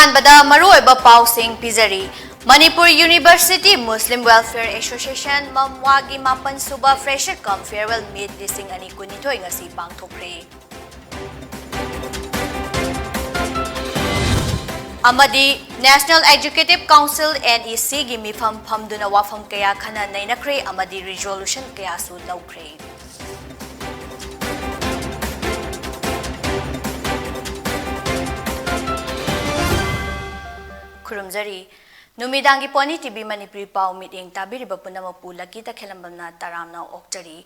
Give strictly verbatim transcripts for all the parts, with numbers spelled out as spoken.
ꯑꯍꯥꯟꯕꯗ ꯃꯔꯨꯑꯣꯏꯕ ꯄꯥꯎꯁꯤꯡ ꯄꯤꯖꯔꯤ꯫ ꯃꯅꯤꯄꯨꯔ ꯌꯨꯅꯤꯚꯔꯁꯤꯇꯤ ꯃꯨꯁꯂꯤꯝ ꯋꯦꯜꯐꯤꯌꯔ ꯑꯦꯁꯣꯁꯤꯌꯦꯁꯟ ꯃꯝꯋꯥꯒꯤ ꯃꯥꯄꯟ ꯁꯨꯕ ꯐ꯭ꯔꯦꯁꯔ ꯀꯝ ꯐꯤꯌꯔꯋꯦꯜ ꯃꯤꯠ ꯂꯤꯁꯤꯡ ꯑꯅꯤ ꯀꯨꯟꯅꯤꯊꯣꯏ ꯉꯁꯤ ꯄꯥꯡꯊꯣꯛꯈ꯭ꯔꯦ꯫ ꯑꯃꯗꯤ National Executive Council, N E C ꯒꯤ ꯃꯤꯐꯝ ꯐꯝꯗꯨꯅ ꯋꯥꯐꯝ ꯀꯌꯥ ꯈꯟꯅ ꯅꯩꯅꯈ꯭ꯔꯦ ꯑꯃꯗꯤ ꯔꯤꯖꯣꯂꯨꯁꯟ ꯀꯌꯥꯁꯨ ꯂꯧꯈ꯭ꯔꯦ꯫ ꯈꯨꯔꯨꯝꯖꯔꯤ꯫ ꯅꯨꯃꯤꯗꯥꯡꯒꯤ ꯄꯣꯅꯤ ꯇꯤ ꯚꯤ ꯃꯅꯤꯄꯨꯔꯤ ꯄꯥꯎ ꯃꯤꯠꯌꯦꯡ ꯇꯥꯕꯤꯔꯤꯕ ꯄꯨꯝꯅꯃꯛꯄꯨ ꯂꯛꯀꯤ ꯇꯈꯦꯂꯝꯕꯝꯅ ꯇꯔꯥꯝꯅ ꯑꯣꯛꯆꯔꯤ꯫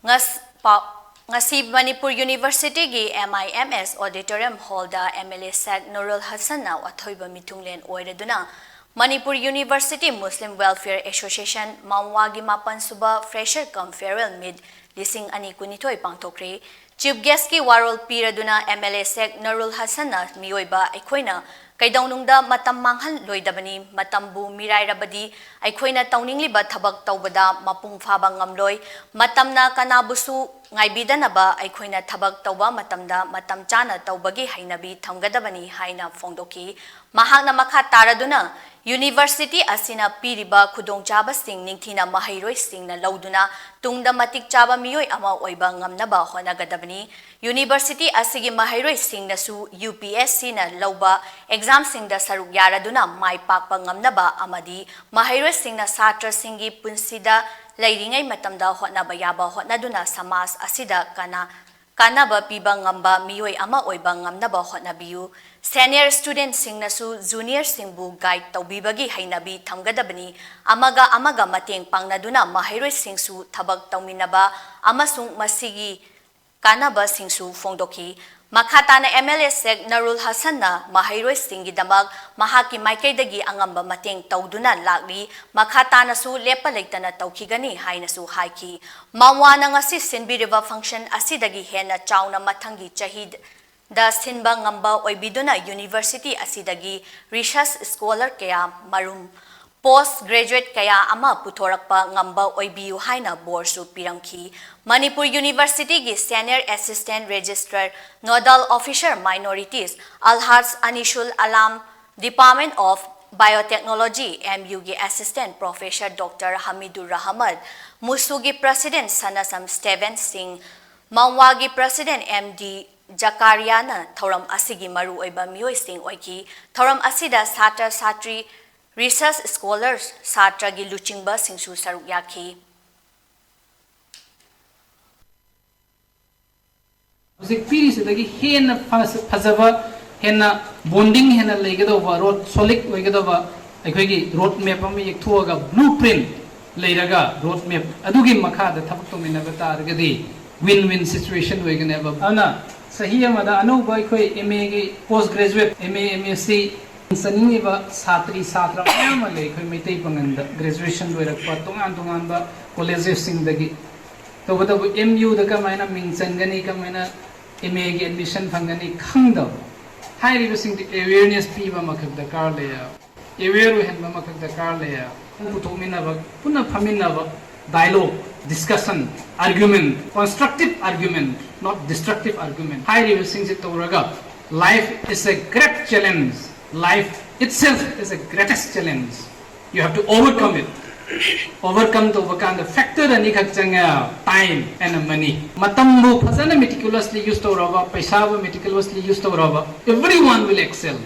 ꯉꯁ-, ꯄꯥꯎ-, ꯉꯁꯤ ꯃꯅꯤꯄꯨꯔ ꯌꯨꯅꯤꯚꯔꯁꯤꯇꯤꯒꯤ M I M S auditorium hall the M L A ꯁꯦꯛ ꯅꯨꯔꯨꯜ ꯍꯁꯟꯅ ꯑꯊꯣꯏꯕ ꯃꯤꯊꯨꯡꯂꯦꯟ ꯑꯣꯏꯔꯗꯨꯅ ꯃꯅꯤꯄꯨꯔ ꯌꯨꯅꯤꯚꯔꯁꯤꯇꯤ ꯃꯨꯁꯂꯤꯝ ꯋꯦꯜꯐꯤꯌꯔ ꯑꯦꯁꯣꯁꯤꯌꯦꯁꯟ ꯃꯝꯋꯥꯒꯤ ꯃꯥꯄꯟ ꯁꯨꯕ ꯐ꯭ꯔꯦꯁꯔ ꯀꯝ ꯐꯤꯌꯔꯋꯦꯜ ꯃꯤꯠ ꯂꯤꯁꯤꯡ ꯑꯅꯤ ꯀꯨꯟꯅꯤꯊꯣꯏ ꯄꯥꯡꯊꯣꯛꯈ꯭ꯔꯦ꯫ ꯆꯤꯐ ꯒꯦꯁꯀꯤ ꯋꯥꯔꯣꯜ ꯄꯤꯔꯗꯨꯅ M L A ꯁꯦꯛ ꯅꯨꯔꯨꯜ ꯍꯁꯟꯅ ꯃꯤꯑꯣꯏꯕ ꯑꯩꯈꯣꯏꯅ ꯀꯩꯗꯧꯅꯨꯡꯗ ꯃꯇꯝ ꯃꯥꯡꯍꯜꯂꯣꯏꯗꯕꯅꯤ꯫ ꯃꯇꯝꯕꯨ ꯃꯤꯔꯥꯏꯔꯕꯗꯤ ꯑꯩꯈꯣꯏꯅ ꯇꯧꯅꯤꯡꯂꯤꯕ ꯊꯕꯛ ꯇꯧꯕꯗ ꯃꯄꯨꯡ ꯐꯥꯕ ꯉꯝꯂꯣꯏ꯫ ꯃꯇꯝꯅ ꯀꯅꯥꯕꯨꯁꯨ ꯉꯥꯏꯕꯤꯗꯅꯕ ꯑꯩꯈꯣꯏꯅ ꯊꯕꯛ ꯇꯧꯕ ꯃꯇꯝꯗ ꯃꯇꯝ ꯆꯥꯅ ꯇꯧꯕꯒꯤ ꯍꯩꯅꯕꯤ ꯊꯝꯒꯗꯕꯅꯤ ꯍꯥꯏꯅ ꯐꯣꯡꯗꯣꯛꯈꯤ꯫ ꯃꯍꯥꯛꯅ ꯃꯈꯥ ꯇꯥꯔꯗꯨꯅ ꯌꯨꯅꯤꯚꯔꯁꯤꯇꯤ ꯑꯁꯤꯅ ꯄꯤꯔꯤꯕ ꯈꯨꯗꯣꯡꯆꯥꯕꯁꯤꯡ ꯅꯤꯡꯊꯤꯅ ꯃꯍꯩꯔꯣꯏꯁꯤꯡꯅ ꯂꯧꯗꯨꯅ ꯇꯨꯡꯗ ꯃꯇꯤꯛ ꯆꯥꯕ ꯃꯤꯑꯣꯏ ꯑꯃ ꯑꯣꯏꯕ ꯉꯝꯅꯕ ꯍꯣꯠꯅꯒꯗꯕꯅꯤ꯫ ꯌꯨꯅꯤꯚꯔꯁꯤꯇꯤ ꯑꯁꯤꯒꯤ ꯃꯍꯩꯔꯣꯏꯁꯤꯡꯅꯁꯨ U P S C ꯅ ꯂꯧꯕ ꯑꯦꯛꯖꯥꯝꯁꯤꯡꯗ ꯁꯔꯨꯛ ꯌꯥꯔꯗꯨꯅ ꯃꯥꯏ ꯄꯥꯛꯄ ꯉꯝꯅꯕ ꯑꯃꯗꯤ ꯃꯍꯩꯔꯣꯏꯁꯤꯡꯅ ꯁꯥꯇ꯭ꯔꯁꯤꯡꯒꯤ ꯄꯨꯟꯁꯤꯗ ꯂꯩꯔꯤꯉꯩ ꯃꯇꯝꯗ ꯍꯣꯠꯅꯕ ꯌꯥꯕ ꯍꯣꯠꯅꯗꯨꯅ ꯁꯃꯥꯖ ꯑꯁꯤꯗ ꯀꯅꯥ-, ꯀꯥꯟꯅꯕ ꯄꯤꯕ ꯉꯝꯕ ꯃꯤꯑꯣꯏ ꯑꯃ ꯑꯣꯏꯕ ꯉꯝꯅꯕ ꯍꯣꯠꯅꯕꯤꯌꯨ꯫ Senior student ꯁꯤꯡꯅꯁꯨ junior ꯁꯤꯡꯕꯨ guide ꯇꯧꯕꯤꯕꯒꯤ ꯍꯩꯅꯕꯤ ꯊꯝꯒꯗꯕꯅꯤ꯫ ꯑꯃꯒ ꯑꯃꯒ ꯃꯇꯦꯡ ꯄꯥꯡꯅꯗꯨꯅ ꯃꯍꯩꯔꯣꯏꯁꯤꯡꯁꯨ ꯊꯕꯛ ꯇꯧꯃꯤꯟꯅꯕ ꯑꯃꯁꯨꯡ ꯃꯁꯤꯒꯤ ꯀꯥꯟꯅꯕꯁꯤꯡꯁꯨ ꯐꯣꯡꯗꯣꯛꯈꯤ꯫ ꯃꯈꯥ ꯇꯥꯅ M L A ꯁꯦꯛ ꯅꯔꯨꯜ ꯍꯁꯟꯅ ꯃꯍꯩꯔꯣꯏꯁꯤꯡꯒꯤꯗꯃꯛ ꯃꯍꯥꯛꯀꯤ ꯃꯥꯏꯀꯩꯗꯒꯤ ꯑꯉꯝꯕ ꯃꯇꯦꯡ ꯇꯧꯗꯨꯅ ꯂꯥꯛꯂꯤ, ꯃꯈꯥ ꯇꯥꯅꯁꯨ ꯂꯦꯞꯄ ꯂꯩꯇꯅ ꯇꯧꯈꯤꯒꯅꯤ ꯍꯥꯏꯅꯁꯨ ꯍꯥꯏꯈꯤ꯫ ꯃꯝꯋꯥꯅ ꯉꯁꯤ ꯁꯤꯟꯕꯤꯔꯤꯕ function ꯑꯁꯤꯗꯒꯤ ꯍꯦꯟꯅ ꯆꯥꯎꯅ ꯃꯊꯪꯒꯤ ꯆꯍꯤꯗ ꯁꯤꯟꯕ ꯉꯝꯕ ꯑꯣꯏꯕꯤꯗꯨꯅ university ꯑꯁꯤꯗꯒꯤ research scholar ꯀꯌꯥ ꯃꯔꯨꯝ post graduate ꯀꯌꯥ ꯑꯃ ꯄꯨꯊꯣꯔꯛꯄ ꯉꯝꯕ ꯑꯣꯏꯕꯤꯌꯨ ꯍꯥꯏꯅ ꯕꯣꯔꯁꯨ ꯄꯤꯔꯝꯈꯤ꯫ ꯃꯅꯤꯄꯨꯔ University ꯒꯤ Senior Assistant Registrar Nodal Officer Minorities Alhaj Anisul Alam Department of Biotechnology, M U ꯒꯤ Assistant Professor Doctor Hamidur Rahman, ꯃꯨꯁꯨꯒꯤ President ꯁꯅꯥꯁꯝ ꯁ꯭ꯇꯦꯚꯦꯟ ꯁꯤꯡ, ꯃꯪꯋꯥꯒꯤ President M D ꯖꯀꯥꯔꯤꯌꯥꯅ ꯊꯧꯔꯝ ꯑꯁꯤꯒꯤ ꯃꯔꯨꯑꯣꯏꯕ ꯃꯤꯑꯣꯏꯁꯤꯡ ꯑꯣꯏꯈꯤ꯫ ꯊꯧꯔꯝ ꯑꯁꯤꯗ ꯁꯥꯇ꯭ꯔ ꯁꯥꯇ꯭ꯔꯤ, research scholars, ꯁꯥꯇ꯭ꯔꯒꯤ ꯂꯨꯆꯤꯡꯕꯁꯤꯡꯁꯨ ꯁꯔꯨꯛ ꯌꯥꯈꯤ꯫ ꯍꯧꯖꯤꯛ ꯄꯤꯔꯤꯁꯤꯗꯒꯤ ꯍꯦꯟꯅ ꯐꯖ- ꯐꯖꯕ, ꯍꯦꯟꯅ bonding ꯍꯦꯟꯅ ꯂꯩꯒꯗꯧꯕ, road solid ꯑꯣꯏꯒꯗꯕ ꯑꯩꯈꯣꯏꯒꯤ road map ꯑꯃ ꯌꯦꯛꯊꯣꯛꯑꯒ, blueprint ꯂꯩꯔꯒ, road map ꯑꯗꯨꯒꯤ ꯃꯈꯥꯗ ꯊꯕꯛ ꯇꯧꯃꯤꯟꯅꯕ ꯇꯥꯔꯒꯗꯤ win win situation ꯑꯣꯏꯒꯅꯦꯕ꯫ ꯑꯗꯨꯅ ꯆꯍꯤ ꯑꯃꯗ ꯑꯅꯧꯕ ꯑꯩꯈꯣꯏ M A ꯒꯤ post graduate, M A, M S C ꯆꯠꯅꯤꯡꯉꯤꯕ ꯁꯥꯇ꯭ꯔꯤ ꯁꯥꯇ꯭ꯔ ꯃꯌꯥꯝ ꯑꯃ ꯂꯩ꯫ ꯑꯩꯈꯣꯏ ꯃꯩꯇꯩ ꯄꯥꯉꯜꯗ graduation ꯂꯣꯏꯔꯛꯄ, ꯇꯣꯉꯥꯟ ꯇꯣꯉꯥꯟꯕ colleges ꯁꯤꯡꯗꯒꯤ꯫ ꯇꯧꯕꯇꯕꯨ M U ꯗ ꯀꯃꯥꯏꯅ ꯃꯤꯡ ꯆꯟꯒꯅꯤ, ꯀꯃꯥꯏꯅ M A ꯒꯤ admission ꯐꯪꯒꯅꯤ ꯈꯪꯗꯕ꯫ ꯍꯥꯏꯔꯤꯕꯁꯤꯡꯗꯤ awareness ꯄꯤꯕ ꯑꯃꯈꯛ ꯗꯔꯀꯥꯔ ꯂꯩ, aware ꯑꯣꯏꯍꯟꯕ ꯑꯃꯈꯛ ꯗꯔꯀꯥꯔ ꯂꯩ꯫ ꯄꯨꯊꯣꯛꯃꯤꯟꯅꯕ, ꯄꯨꯟꯅ ꯐꯝꯃꯤꯟꯅꯕ, dialogue, discussion, argument, constructive argument, not destructive argument꯫ ꯍꯥꯏꯔꯤꯕꯁꯤꯡꯁꯦ ꯇꯧꯔꯒ, life is a great challenge, life itself is a greatest challenge, you have to overcome it꯫ Overcome ꯇꯧꯕ ꯀꯥꯟꯗ factor ꯑꯅꯤꯈꯛ ꯆꯪꯉꯦ, time and money꯫ ꯃꯇꯝꯕꯨ ꯐꯖꯅ meticulously use ꯇꯧꯔꯕ, ꯄꯩꯁꯥꯕꯨ meticulously use ꯇꯧꯔꯕ, everyone will excel꯫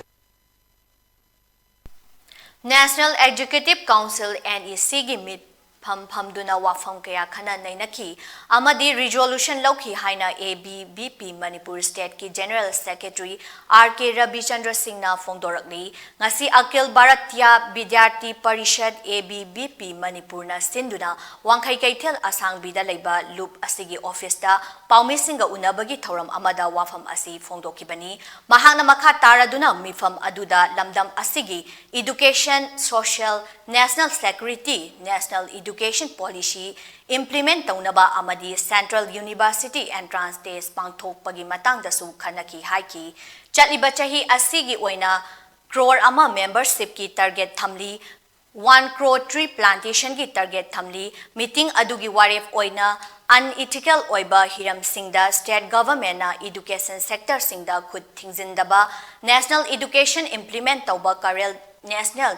National Executive Council, N E C ꯒꯤ ꯃꯤꯠ ꯐꯝ ꯐꯝꯗꯨꯅ ꯋꯥꯐꯝ ꯀꯌꯥ ꯈꯟꯅ ꯅꯩꯅꯈꯤ ꯑꯃꯗꯤ resolution ꯂꯧꯈꯤ ꯍꯥꯏꯅ A B V P Manipur State ꯀꯤ General Secretary R K ꯔꯕꯤꯆꯟꯗ꯭ꯔ ꯁꯤꯡꯅ ꯐꯣꯡꯗꯣꯔꯛꯂꯤ꯫ ꯉꯁꯤ ꯑꯈꯤꯜ Bharatiya ꯕꯤꯗ꯭ꯌꯥꯔꯊꯤ parishad, A B V P ꯃꯅꯤꯄꯨꯔꯅ ꯁꯤꯟꯗꯨꯅ ꯋꯥꯡꯈꯩ ꯀꯩꯊꯦꯜ ꯑꯁꯥꯡꯕꯤꯗ ꯂꯩꯕ ꯂꯨꯞ ꯑꯁꯤꯒꯤ office ꯇ ꯄꯥꯎꯃꯤꯁꯤꯡꯒ ꯎꯅꯕꯒꯤ ꯊꯧꯔꯝ ꯑꯃꯗ ꯋꯥꯐꯝ ꯑꯁꯤ ꯐꯣꯡꯗꯣꯛꯈꯤꯕꯅꯤ꯫ ꯃꯍꯥꯛꯅ ꯃꯈꯥ ꯇꯥꯔꯗꯨꯅ ꯃꯤꯐꯝ ꯑꯗꯨꯗ ꯂꯝꯗꯝ ꯑꯁꯤꯒꯤ education, social, national security, national education policy implement ꯇꯧꯅꯕ ꯑꯃꯗꯤ Central University entrance test ꯄꯥꯡꯊꯣꯛꯄꯒꯤ ꯃꯇꯥꯡꯗꯁꯨ ꯈꯟꯅꯈꯤ ꯍꯥꯏꯈꯤ꯫ ꯆꯠꯂꯤꯕ ꯆꯍꯤ ꯑꯁꯤꯒꯤ ꯑꯣꯏꯅ crore ꯑꯃ membership ꯀꯤ target ꯊꯝꯂꯤ, one crore tree plantation ꯒꯤ target ꯊꯝꯂꯤ꯫ Meeting ꯑꯗꯨꯒꯤ ꯋꯥꯔꯦꯞ ꯑꯣꯏꯅ unethical ꯑꯣꯏꯕ ꯍꯤꯔꯝꯁꯤꯡꯗ state governmentꯅ education sectorꯁꯤꯡꯗ ꯈꯨꯠ ꯊꯤꯡꯖꯤꯟꯗꯕ, national education implement ꯇꯧꯕ ꯀꯔꯦꯜ national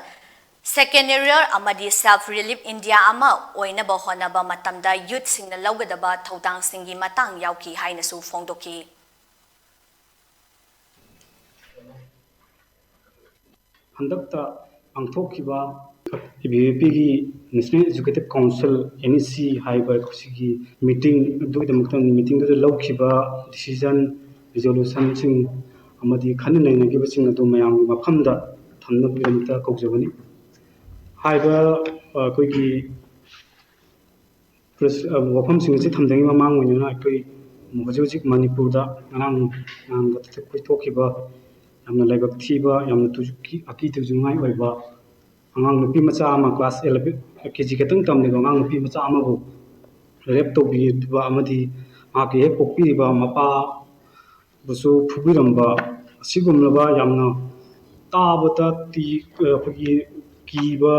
second year ꯑꯃꯗꯤ self relief India ꯑꯃ ꯑꯣꯏꯅꯕ ꯍꯣꯠꯅꯕ ꯃꯇꯝꯗ youthꯁꯤꯡꯅ ꯂꯧꯒꯗꯕ ꯊꯧꯗꯥꯡꯁꯤꯡꯒꯤ ꯃꯇꯥꯡ ꯌꯥꯎꯈꯤ ꯍꯥꯏꯅꯁꯨ ꯐꯣꯡꯗꯣꯛꯈꯤ꯫ ꯍꯟꯗꯛꯇ ꯄꯥꯡꯊꯣꯛꯈꯤꯕ ꯏ ꯕꯤ ꯚꯤ ꯄꯤꯒꯤ National Executive Council, N E C ꯍꯥꯏꯕ ꯑꯁꯤꯒꯤ meeting ꯑꯗꯨꯒꯤꯗꯃꯛꯇ meetingꯗꯨꯗ ꯂꯧꯈꯤꯕ decision, resolutionꯁꯤꯡ ꯑꯃꯗꯤ ꯈꯟꯅ ꯅꯩꯅꯈꯤꯕꯁꯤꯡ ꯑꯗꯨ ꯃꯌꯥꯝꯒꯤ ꯃꯐꯝꯗ ꯊꯝꯅꯕꯒꯤꯗꯃꯛꯇ ꯀꯧꯖꯕꯅꯤ꯫ ꯍꯥꯏꯔꯤꯕ, ꯑ, ꯑꯩꯈꯣꯏꯒꯤ press, ꯑ, ꯋꯥꯐꯝꯁꯤꯡ ꯑꯁꯤ ꯊꯝꯖꯔꯤꯉꯩ ꯃꯃꯥꯡ ꯑꯣꯏꯅ ꯑꯩꯈꯣꯏ ꯍꯧꯖꯤꯛ ꯍꯧꯖꯤꯛ ꯃꯅꯤꯄꯨꯔꯗ ꯉꯔꯥꯡ ꯅꯍꯥꯟꯗ ꯑꯩꯈꯣꯏ ꯊꯣꯛꯈꯤꯕ ꯌꯥꯝꯅ ꯂꯥꯏꯕꯛ ꯊꯤꯕ, ꯌꯥꯝꯅ ꯇꯨꯖꯨ-, ꯀꯤ-, ꯑꯀꯤ ꯇꯨꯖꯨꯉꯥꯏ ꯑꯣꯏꯕ ꯑꯉꯥꯡ ꯅꯨꯄꯤ ꯃꯆꯥ ꯑꯃ class eleven, K G ꯈꯛꯇꯪ ꯇꯝꯂꯤꯕ ꯑꯉꯥꯡ ꯅꯨꯄꯤ ꯃꯆꯥ ꯑꯃꯕꯨ rape ꯇꯧꯕꯤꯕ ꯑꯃꯗꯤ ꯃꯍꯥꯛꯀꯤ ꯍꯦꯛ ꯄꯣꯛꯄꯤꯔꯤꯕ ꯃꯄꯥ ꯕꯨꯁꯨ ꯐꯨꯕꯤꯔꯝꯕ ꯑꯁꯤꯒꯨꯝꯂꯕ ꯌꯥꯝꯅ ꯇꯥꯕꯗ ꯇꯤ-, ꯑꯩꯈꯣꯏꯒꯤ ꯀꯤꯕ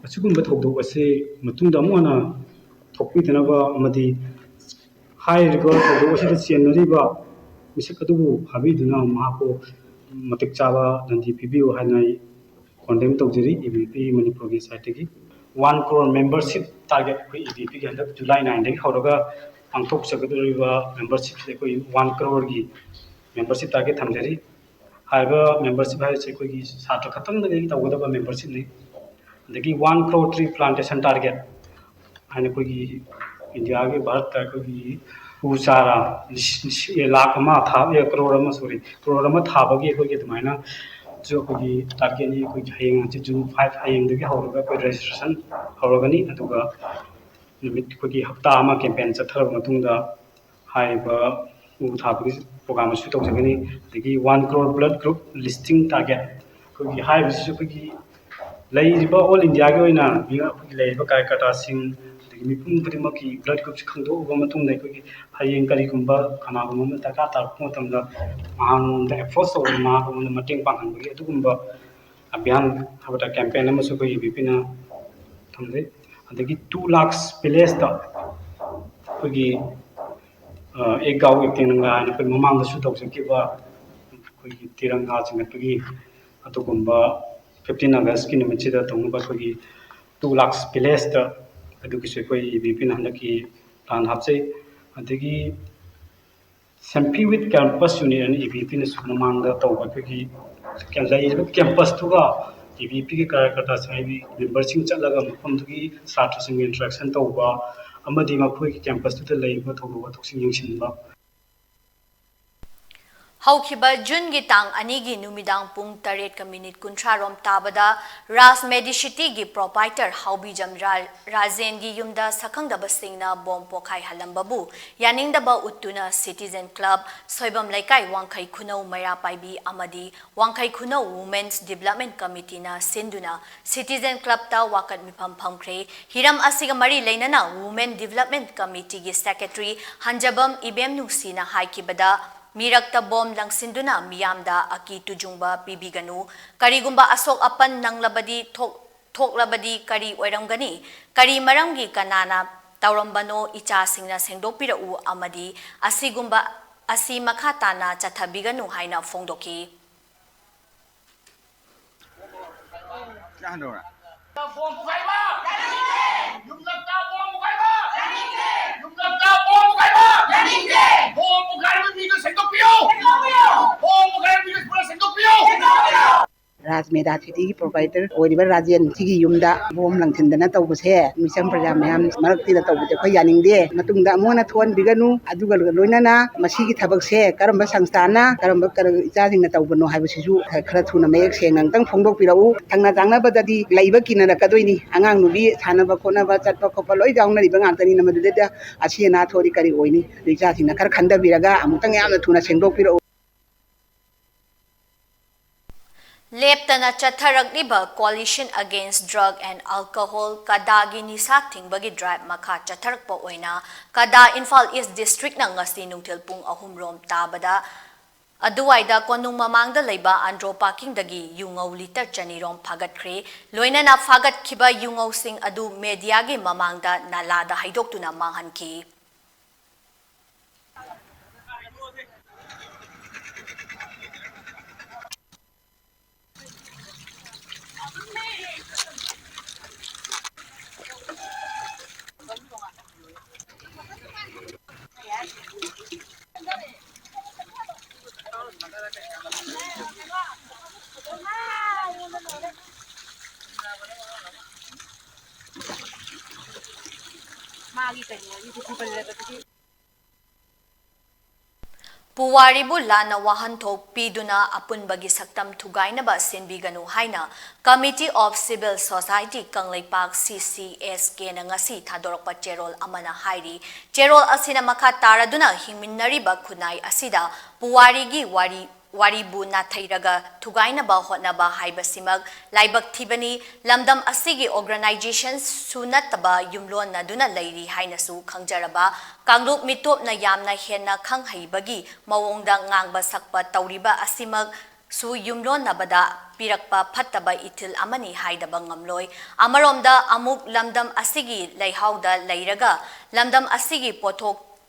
ꯑꯁꯤꯒꯨꯝꯕ ꯊꯧꯗꯣꯛ ꯑꯁꯤ ꯃꯇꯨꯡꯗ ꯑꯃꯨꯛ ꯍꯟꯅ ꯊꯣꯛꯄꯤꯗꯅꯕ ꯑꯃꯗꯤ ꯍꯥꯏꯔꯤꯕ ꯊꯧꯗꯣꯛ ꯑꯁꯤꯗ ꯆꯦꯟꯅꯔꯤꯕ ꯃꯤꯁꯛ ꯑꯗꯨꯕꯨ ꯐꯥꯕꯤꯗꯨꯅ ꯃꯍꯥꯛꯄꯨ ꯃꯇꯤꯛ ꯆꯥꯕ ꯗꯟꯗꯤ ꯄꯤꯕꯤꯌꯨ ꯍꯥꯏꯅ ꯑꯩ condemn ꯇꯧꯖꯔꯤ ꯏ ꯕꯤ ꯄꯤ ꯃꯅꯤꯄꯨꯔꯒꯤ side ꯇꯒꯤ꯫ One crore membership target ꯑꯩꯈꯣꯏ ꯏ ꯕꯤ ꯄꯤꯒꯤ ꯍꯟꯗꯛ July nine ꯗꯒꯤ ꯍꯧꯔꯒ ꯄꯥꯡꯊꯣꯛꯆꯒꯗꯧꯔꯤꯕ membershipꯁꯦ ꯑꯩꯈꯣꯏ one croreꯒꯤ membership target ꯊꯝꯖꯔꯤ꯫ ꯍꯥꯏꯔꯤꯕ membership ꯍꯥꯏꯔꯤꯁꯦ ꯑꯩꯈꯣꯏꯒꯤ ꯁꯥꯇ꯭ꯔ ꯈꯛꯇꯪꯗꯒꯤ ꯇꯧꯒꯗꯕ membershipꯅꯤ꯫ ꯑꯗꯒꯤ one crore tree plantation target ꯍꯥꯏꯅ ꯑꯩꯈꯣꯏꯒꯤ ꯏꯟꯗꯤꯌꯥꯒꯤ, ꯚꯥꯔꯠꯇ ꯑꯩꯈꯣꯏꯒꯤ ꯎ ꯆꯥꯔꯥ ꯂꯤꯁꯤꯡ, ꯂꯤꯁꯤꯡ, ꯂꯥꯈ ꯑꯃ ꯊꯥ-, ꯑꯦ, ꯀꯔꯣꯔ ꯑꯃ, sorry, ꯀꯔꯣꯔ ꯑꯃ ꯊꯥꯕꯒꯤ ꯑꯩꯈꯣꯏꯒꯤ ꯑꯗꯨꯃꯥꯏꯅꯁꯨ ꯑꯩꯈꯣꯏꯒꯤ targetꯅꯤ꯫ ꯑꯩꯈꯣꯏꯒꯤ ꯍꯌꯦꯡ ꯍꯪꯆꯤꯠ June five, ꯍꯌꯦꯡꯗꯒꯤ ꯍꯧꯔꯒ ꯑꯩꯈꯣꯏ registration ꯍꯧꯔꯒꯅꯤ꯫ ꯑꯗꯨꯒ ꯅꯨꯃꯤꯠ ꯑꯩꯈꯣꯏꯒꯤ ꯍꯞꯇꯥ ꯑꯃ campaign ꯆꯠꯊꯔꯕ ꯃꯇꯨꯡꯗ ꯍꯥꯏꯔꯤꯕ ꯎ ꯊꯥꯕꯒꯤ program ꯑꯁꯤ ꯇꯧꯖꯒꯅꯤ꯫ ꯑꯗꯒꯤ one crore blood group listing target, ꯑꯩꯈꯣꯏꯒꯤ ꯍꯥꯏꯔꯤꯕꯁꯤꯁꯨ ꯑꯩꯈꯣꯏꯒꯤ ꯂꯩꯔꯤꯕ all Indiaꯒꯤ ꯑꯣꯏꯅ ꯃꯤꯑꯣꯏ ꯑꯩꯈꯣꯏꯒꯤ ꯂꯩꯔꯤꯕ ꯀꯥꯔꯌꯀꯔꯇꯥꯁꯤꯡ ꯑꯗꯒꯤ ꯃꯤꯄꯨꯝ ꯈꯨꯗꯤꯡꯃꯛꯀꯤ blood groupꯁꯤ ꯈꯪꯗꯣꯛꯂꯕ ꯃꯇꯨꯡꯗ ꯑꯩꯈꯣꯏꯒꯤ ꯍꯌꯦꯡ ꯀꯔꯤꯒꯨꯝꯕ ꯀꯅꯥꯒꯨꯝꯕ ꯑꯃ ꯗꯔꯀꯥꯔ ꯇꯥꯔꯛꯄ ꯃꯇꯝꯗ ꯃꯉꯣꯟꯗ approach ꯇꯧꯔꯒ ꯃꯍꯥꯛ ꯑꯩꯉꯣꯟꯗ ꯃꯇꯦꯡ ꯄꯥꯡꯍꯟꯕꯒꯤ ꯑꯗꯨꯒꯨꯝꯕ ꯑꯚꯤꯌꯥꯟ ꯍꯥꯏꯕꯗ campaign ꯑꯃꯁꯨ ꯑꯩꯈꯣꯏ ꯏ ꯕꯤ ꯄꯤꯅ ꯊꯝꯖꯩ꯫ ꯑꯗꯒꯤ two lakhs villageꯇ ꯑꯩꯈꯣꯏꯒꯤ ꯑꯦꯛ ꯒꯥꯎ ꯑꯦꯛ ꯇꯤꯔꯪꯒꯥ ꯍꯥꯏꯅ ꯑꯩꯈꯣꯏ ꯃꯃꯥꯡꯗꯁꯨ ꯇꯧꯖꯈꯤꯕ ꯑꯩꯈꯣꯏꯒꯤ ꯇꯤꯔꯪꯒꯥ ꯆꯤꯡꯈꯠꯄꯒꯤ ꯑꯗꯨꯒꯨꯝꯕ fifteen Augustꯀꯤ ꯅꯨꯃꯤꯠꯁꯤꯗ ꯇꯧꯅꯕ ꯑꯩꯈꯣꯏꯒꯤ two lakhs villageꯇ ꯑꯗꯨꯒꯤꯁꯨ ꯑꯩꯈꯣꯏ ꯏ ꯕꯤ ꯄꯤꯅ ꯍꯟꯗꯛꯀꯤ plan ꯍꯥꯞꯆꯩ꯫ ꯑꯗꯒꯤ Semphi with Campus Unit ꯑꯅ ꯏ ꯕꯤ ꯄꯤꯅꯁꯨ ꯃꯃꯥꯡꯗ ꯇꯧꯕ ꯑꯩꯈꯣꯏꯒꯤ ꯂꯩꯔꯤꯕ campusꯇꯨꯒ ꯏ ꯕꯤ ꯄꯤꯒꯤ ꯀꯥꯔꯌꯀꯔꯇꯥꯁꯤꯡ ꯍꯥꯏꯗꯤ memberꯁꯤꯡ ꯆꯠꯂꯒ ꯃꯐꯝꯗꯨꯒꯤ ꯁꯥꯇ꯭ꯔꯁꯤꯡꯒ interaction ꯇꯧꯕ ꯑꯃꯗꯤ ꯃꯈꯣꯏꯒꯤ campusꯇꯨꯗ ꯂꯩꯔꯤꯕ ꯊꯧꯗꯣꯛ ꯋꯥꯊꯣꯛꯁꯤꯡ ꯌꯦꯡꯁꯤꯟꯕ꯫ ꯍꯧꯈꯤꯕ ꯖꯨꯟꯒꯤ ꯇꯥꯡ ꯑꯅꯤꯒꯤ ꯅꯨꯃꯤꯗꯥꯡ ꯄꯨꯡ ꯇꯔꯦꯠꯀ ꯃꯤꯅꯤꯠ ꯀꯨꯟꯊ꯭ꯔꯥ ꯔꯣꯝ ꯇꯥꯕꯗ ꯔꯥꯖ ꯃꯦꯗꯤꯁꯤꯇꯤꯒꯤ proprietor ꯍꯥꯎꯕꯤꯖꯝ ꯔꯥ-, ꯔꯥꯖꯦꯟꯒꯤ ꯌꯨꯝꯗ ꯁꯛꯈꯪꯗꯕꯁꯤꯡꯅ ꯕꯣꯝ ꯄꯣꯈꯥꯏꯍꯜꯂꯝꯕꯕꯨ ꯌꯥꯅꯤꯡꯗꯕ ꯎꯠꯇꯨꯅ Citizen Club, ꯁꯣꯏꯕꯝ ꯂꯩꯀꯥꯏ, ꯋꯥꯡꯈꯩ ꯈꯨꯅꯧ ꯃꯩꯔꯥ ꯄꯥꯏꯕꯤ ꯑꯃꯗꯤ ꯋꯥꯡꯈꯩ ꯈꯨꯅꯧ Women's Development Committeeꯅ ꯁꯤꯟꯗꯨꯅ Citizen Clubꯇ ꯋꯥꯀꯠ ꯃꯤꯐꯝ ꯐꯝꯈ꯭ꯔꯦ꯫ ꯍꯤꯔꯝ ꯑꯁꯤꯒ ꯃꯔꯤ ꯂꯩꯅꯅ Women Development Committeeꯒꯤ secretary ꯍꯟꯖꯕꯝ ꯏꯕꯦꯝ ꯅꯨꯡꯁꯤꯅ ꯍꯥꯏꯈꯤꯕꯗ, ꯃꯤꯔꯛꯇ ꯕꯣꯝ ꯂꯪꯁꯤꯟꯗꯨꯅ ꯃꯤꯌꯥꯝꯗ ꯑꯀꯤ ꯇꯨꯖꯨꯡꯕ ꯄꯤꯕꯤꯒꯅꯨ꯫ ꯀꯔꯤꯒꯨꯝꯕ ꯑꯁꯣꯛ ꯑꯄꯟ ꯅꯪꯂꯕꯗꯤ ꯊꯣꯛ-, ꯊꯣꯛꯂꯕꯗꯤ ꯀꯔꯤ ꯑꯣꯏꯔꯝꯒꯅꯤ? ꯀꯔꯤ ꯃꯔꯝꯒꯤ ꯀꯅꯥꯅ ꯇꯧꯔꯝꯕꯅꯣ? ꯏꯆꯥꯁꯤꯡꯅ ꯁꯦꯡꯗꯣꯛꯄꯤꯔꯛꯎ ꯑꯃꯗꯤ ꯑꯁꯤꯒꯨꯝꯕ ꯑꯁꯤ ꯃꯈꯥ ꯇꯥꯅ ꯆꯠꯊꯕꯤꯒꯅꯨ ꯍꯥꯏꯅ ꯐꯣꯡꯗꯣꯛꯈꯤ꯫ ꯕꯣꯝ ꯄꯣꯈꯥꯏꯕ! ꯌꯨꯝꯂꯛꯇ ꯕꯣꯝ ꯄꯣꯈꯥꯏꯕ! ꯌꯨꯝꯂꯛꯇ ꯕꯣꯝ ꯄꯣꯈꯥꯏꯕ! ꯕꯣꯝ ꯄꯣꯈꯥꯏꯕ ꯃꯤꯗꯨ ꯁꯦꯡꯗꯣꯛꯄꯤꯌꯨ! ꯕꯣꯝ ꯄꯣꯈꯥꯏꯕ ꯃꯤꯗꯨ ꯄꯨꯔꯥ ꯁꯦꯡꯗꯣꯛꯄꯤꯌꯨ! ꯔꯥꯖ ꯃꯦꯗꯥ ꯁꯤꯇꯤꯒꯤ proprietor ꯑꯣꯏꯔꯤꯕ ꯔꯥꯖꯦꯟ ꯁꯤꯒꯤ ꯌꯨꯝꯗ ꯕꯣꯝ ꯂꯪꯁꯤꯟꯗꯅ ꯇꯧꯕꯁꯦ ꯃꯤꯆꯝ ꯄ꯭ꯔꯖꯥ ꯃꯌꯥꯝ ꯃꯔꯛꯁꯤꯗ ꯇꯧꯕꯁꯦ ꯑꯩꯈꯣꯏ ꯌꯥꯅꯤꯡꯗꯦ꯫ ꯃꯇꯨꯡꯗ ꯑꯃꯨꯛ ꯍꯟꯅ ꯊꯣꯛꯍꯟꯕꯤꯒꯅꯨ꯫ ꯑꯗꯨꯒ ꯂꯣꯏꯅꯅ ꯃꯁꯤꯒꯤ ꯊꯕꯛꯁꯦ ꯀꯔꯝꯕ ꯁꯪꯁꯊꯥꯟꯅ, ꯀꯔꯝꯕ ꯀꯔ-, ꯏꯆꯥꯁꯤꯡꯅ ꯇꯧꯕꯅꯣ ꯍꯥꯏꯕꯁꯤꯁꯨ ꯈꯔ ꯊꯨꯅ ꯃꯌꯦꯛ ꯁꯦꯡꯅ ꯑꯃꯨꯛꯇꯪ ꯐꯣꯡꯗꯣꯛꯄꯤꯔꯛꯎ꯫ ꯊꯪꯅ ꯆꯥꯡꯅꯕꯗꯗꯤ ꯂꯩꯕ ꯀꯤꯅꯔꯛꯀꯗꯣꯏꯅꯤ꯫ ꯑꯉꯥꯡ ꯅꯨꯕꯤ ꯁꯥꯟꯅꯕ ꯈꯣꯠꯅꯕ ꯆꯠꯄ ꯈꯣꯠꯄ ꯂꯣꯏ ꯌꯥꯎꯅꯔꯤꯕ ꯉꯥꯛꯇꯅꯤꯅ ꯃꯗꯨꯗꯩꯗ ꯑꯁꯤ ꯑꯅꯥ ꯊꯣꯛꯑꯗꯤ ꯀꯔꯤ ꯑꯣꯏꯅꯤ? ꯑꯗꯨ ꯏꯆꯥꯁꯤꯡꯅ ꯈꯔ ꯈꯟꯊꯕꯤꯔꯒ ꯑꯃꯨꯛꯇꯪ ꯌꯥꯝꯅ ꯊꯨꯅ ꯁꯦꯡꯗꯣꯛꯄꯤꯔꯛꯎ꯫ ꯂꯦꯞꯇꯅ ꯆꯠꯊꯔꯛꯂꯤꯕ Coalition Against Drug and Alcohol, ꯀꯗꯥꯒꯤ ꯅꯤꯁꯥ ꯊꯤꯡꯕꯒꯤ drive ꯃꯈꯥ ꯆꯠꯊꯔꯛꯄ ꯑꯣꯏꯅ ꯀꯗꯥ ꯏꯝꯐꯥꯜ East Districtꯅ ꯉꯁꯤ ꯅꯨꯡꯊꯤꯜ ꯄꯨꯡ ꯑꯍꯨꯝ ꯔꯣꯝ ꯇꯥꯕꯗ ꯑꯗꯨꯋꯥꯏꯗ ꯀꯣꯅꯨꯡ ꯃꯃꯥꯡꯗ ꯂꯩꯕ ꯑꯟꯗ꯭ꯔꯣ parkingꯗꯒꯤ ꯌꯨꯉꯧ litre ꯆꯅꯤ ꯔꯣꯝ ꯐꯥꯒꯠꯈ꯭ꯔꯦ꯫ ꯂꯣꯏꯅꯅ ꯐꯥꯒꯠꯈꯤꯕ ꯌꯨꯉꯧꯁꯤꯡ ꯑꯗꯨ mediaꯒꯤ ꯃꯃꯥꯡꯗ ꯅꯥꯂꯥꯗ ꯍꯩꯗꯣꯛꯇꯨꯅ ꯃꯥꯡꯍꯟꯈꯤ꯫ ꯃꯥꯒꯤ ꯀꯩꯅꯣꯒꯤ ꯄꯨꯈ꯭ꯔꯤ ꯄꯜꯂꯦꯕꯗꯨꯗꯤ꯫ ꯄꯨꯋꯥꯔꯤꯕꯨ ꯂꯥꯟꯅ ꯋꯥꯍꯟꯊꯣꯛ ꯄꯤꯗꯨꯅ ꯑꯄꯨꯟꯕꯒꯤ ꯁꯛꯇꯝ ꯊꯨꯒꯥꯏꯅꯕ ꯁꯤꯟꯕꯤꯒꯅꯨ ꯍꯥꯏꯅ Committee of Civil Society Kangleipak, C C S K ꯅ ꯉꯁꯤ ꯊꯥꯗꯣꯔꯛꯄ ꯆꯦꯔꯣꯜ ꯑꯃꯅ ꯍꯥꯏꯔꯤ꯫ ꯆꯦꯔꯣꯜ ꯑꯁꯤꯅ ꯃꯈꯥ ꯇꯥꯔꯗꯨꯅ ꯍꯤꯡꯃꯤꯟꯅꯔꯤꯕ ꯈꯨꯟꯅꯥꯏ ꯑꯁꯤꯗ ꯄꯨꯋꯥꯔꯤꯒꯤ ꯋꯥꯔꯤ ꯋꯥꯔꯤꯕꯨ ꯅꯥꯊꯩꯔꯒ ꯊꯨꯒꯥꯏꯅꯕ ꯍꯣꯠꯅꯕ ꯍꯥꯏꯕꯁꯤꯃꯛ ꯂꯥꯏꯕꯛ ꯊꯤꯕꯅꯤ꯫ ꯂꯝꯗꯝ ꯑꯁꯤꯒꯤ organization ꯁꯨ ꯅꯠꯇꯕ ꯌꯨꯝꯂꯣꯟꯅꯗꯨꯅ ꯂꯩꯔꯤ ꯍꯥꯏꯅꯁꯨ ꯈꯪꯖꯔꯕ ꯀꯥꯡꯂꯨꯞ ꯃꯤꯇꯣꯞꯅ ꯌꯥꯝꯅ ꯍꯦꯟꯅ ꯈꯪꯍꯩꯕꯒꯤ ꯃꯑꯣꯡꯗ ꯉꯥꯡꯕ ꯁꯛꯄ ꯇꯧꯔꯤꯕ ꯑꯁꯤꯃꯛꯁꯨ ꯌꯨꯝꯂꯣꯟꯅꯕꯗ ꯄꯤꯔꯛꯄ ꯐꯠꯇꯕ ꯏꯊꯤꯜ ꯑꯃꯅꯤ ꯍꯥꯏꯗꯕ ꯉꯝꯂꯣꯏ꯫ ꯑꯃꯔꯣꯝꯗ ꯑꯃꯨꯛ ꯂꯝꯗꯝ ꯑꯁꯤꯒꯤ ꯂꯩꯍꯥꯎꯗ ꯂꯩꯔꯒ ꯂꯝꯗꯝ ꯑꯁꯤꯒꯤ ꯄꯣꯠꯊꯣꯛ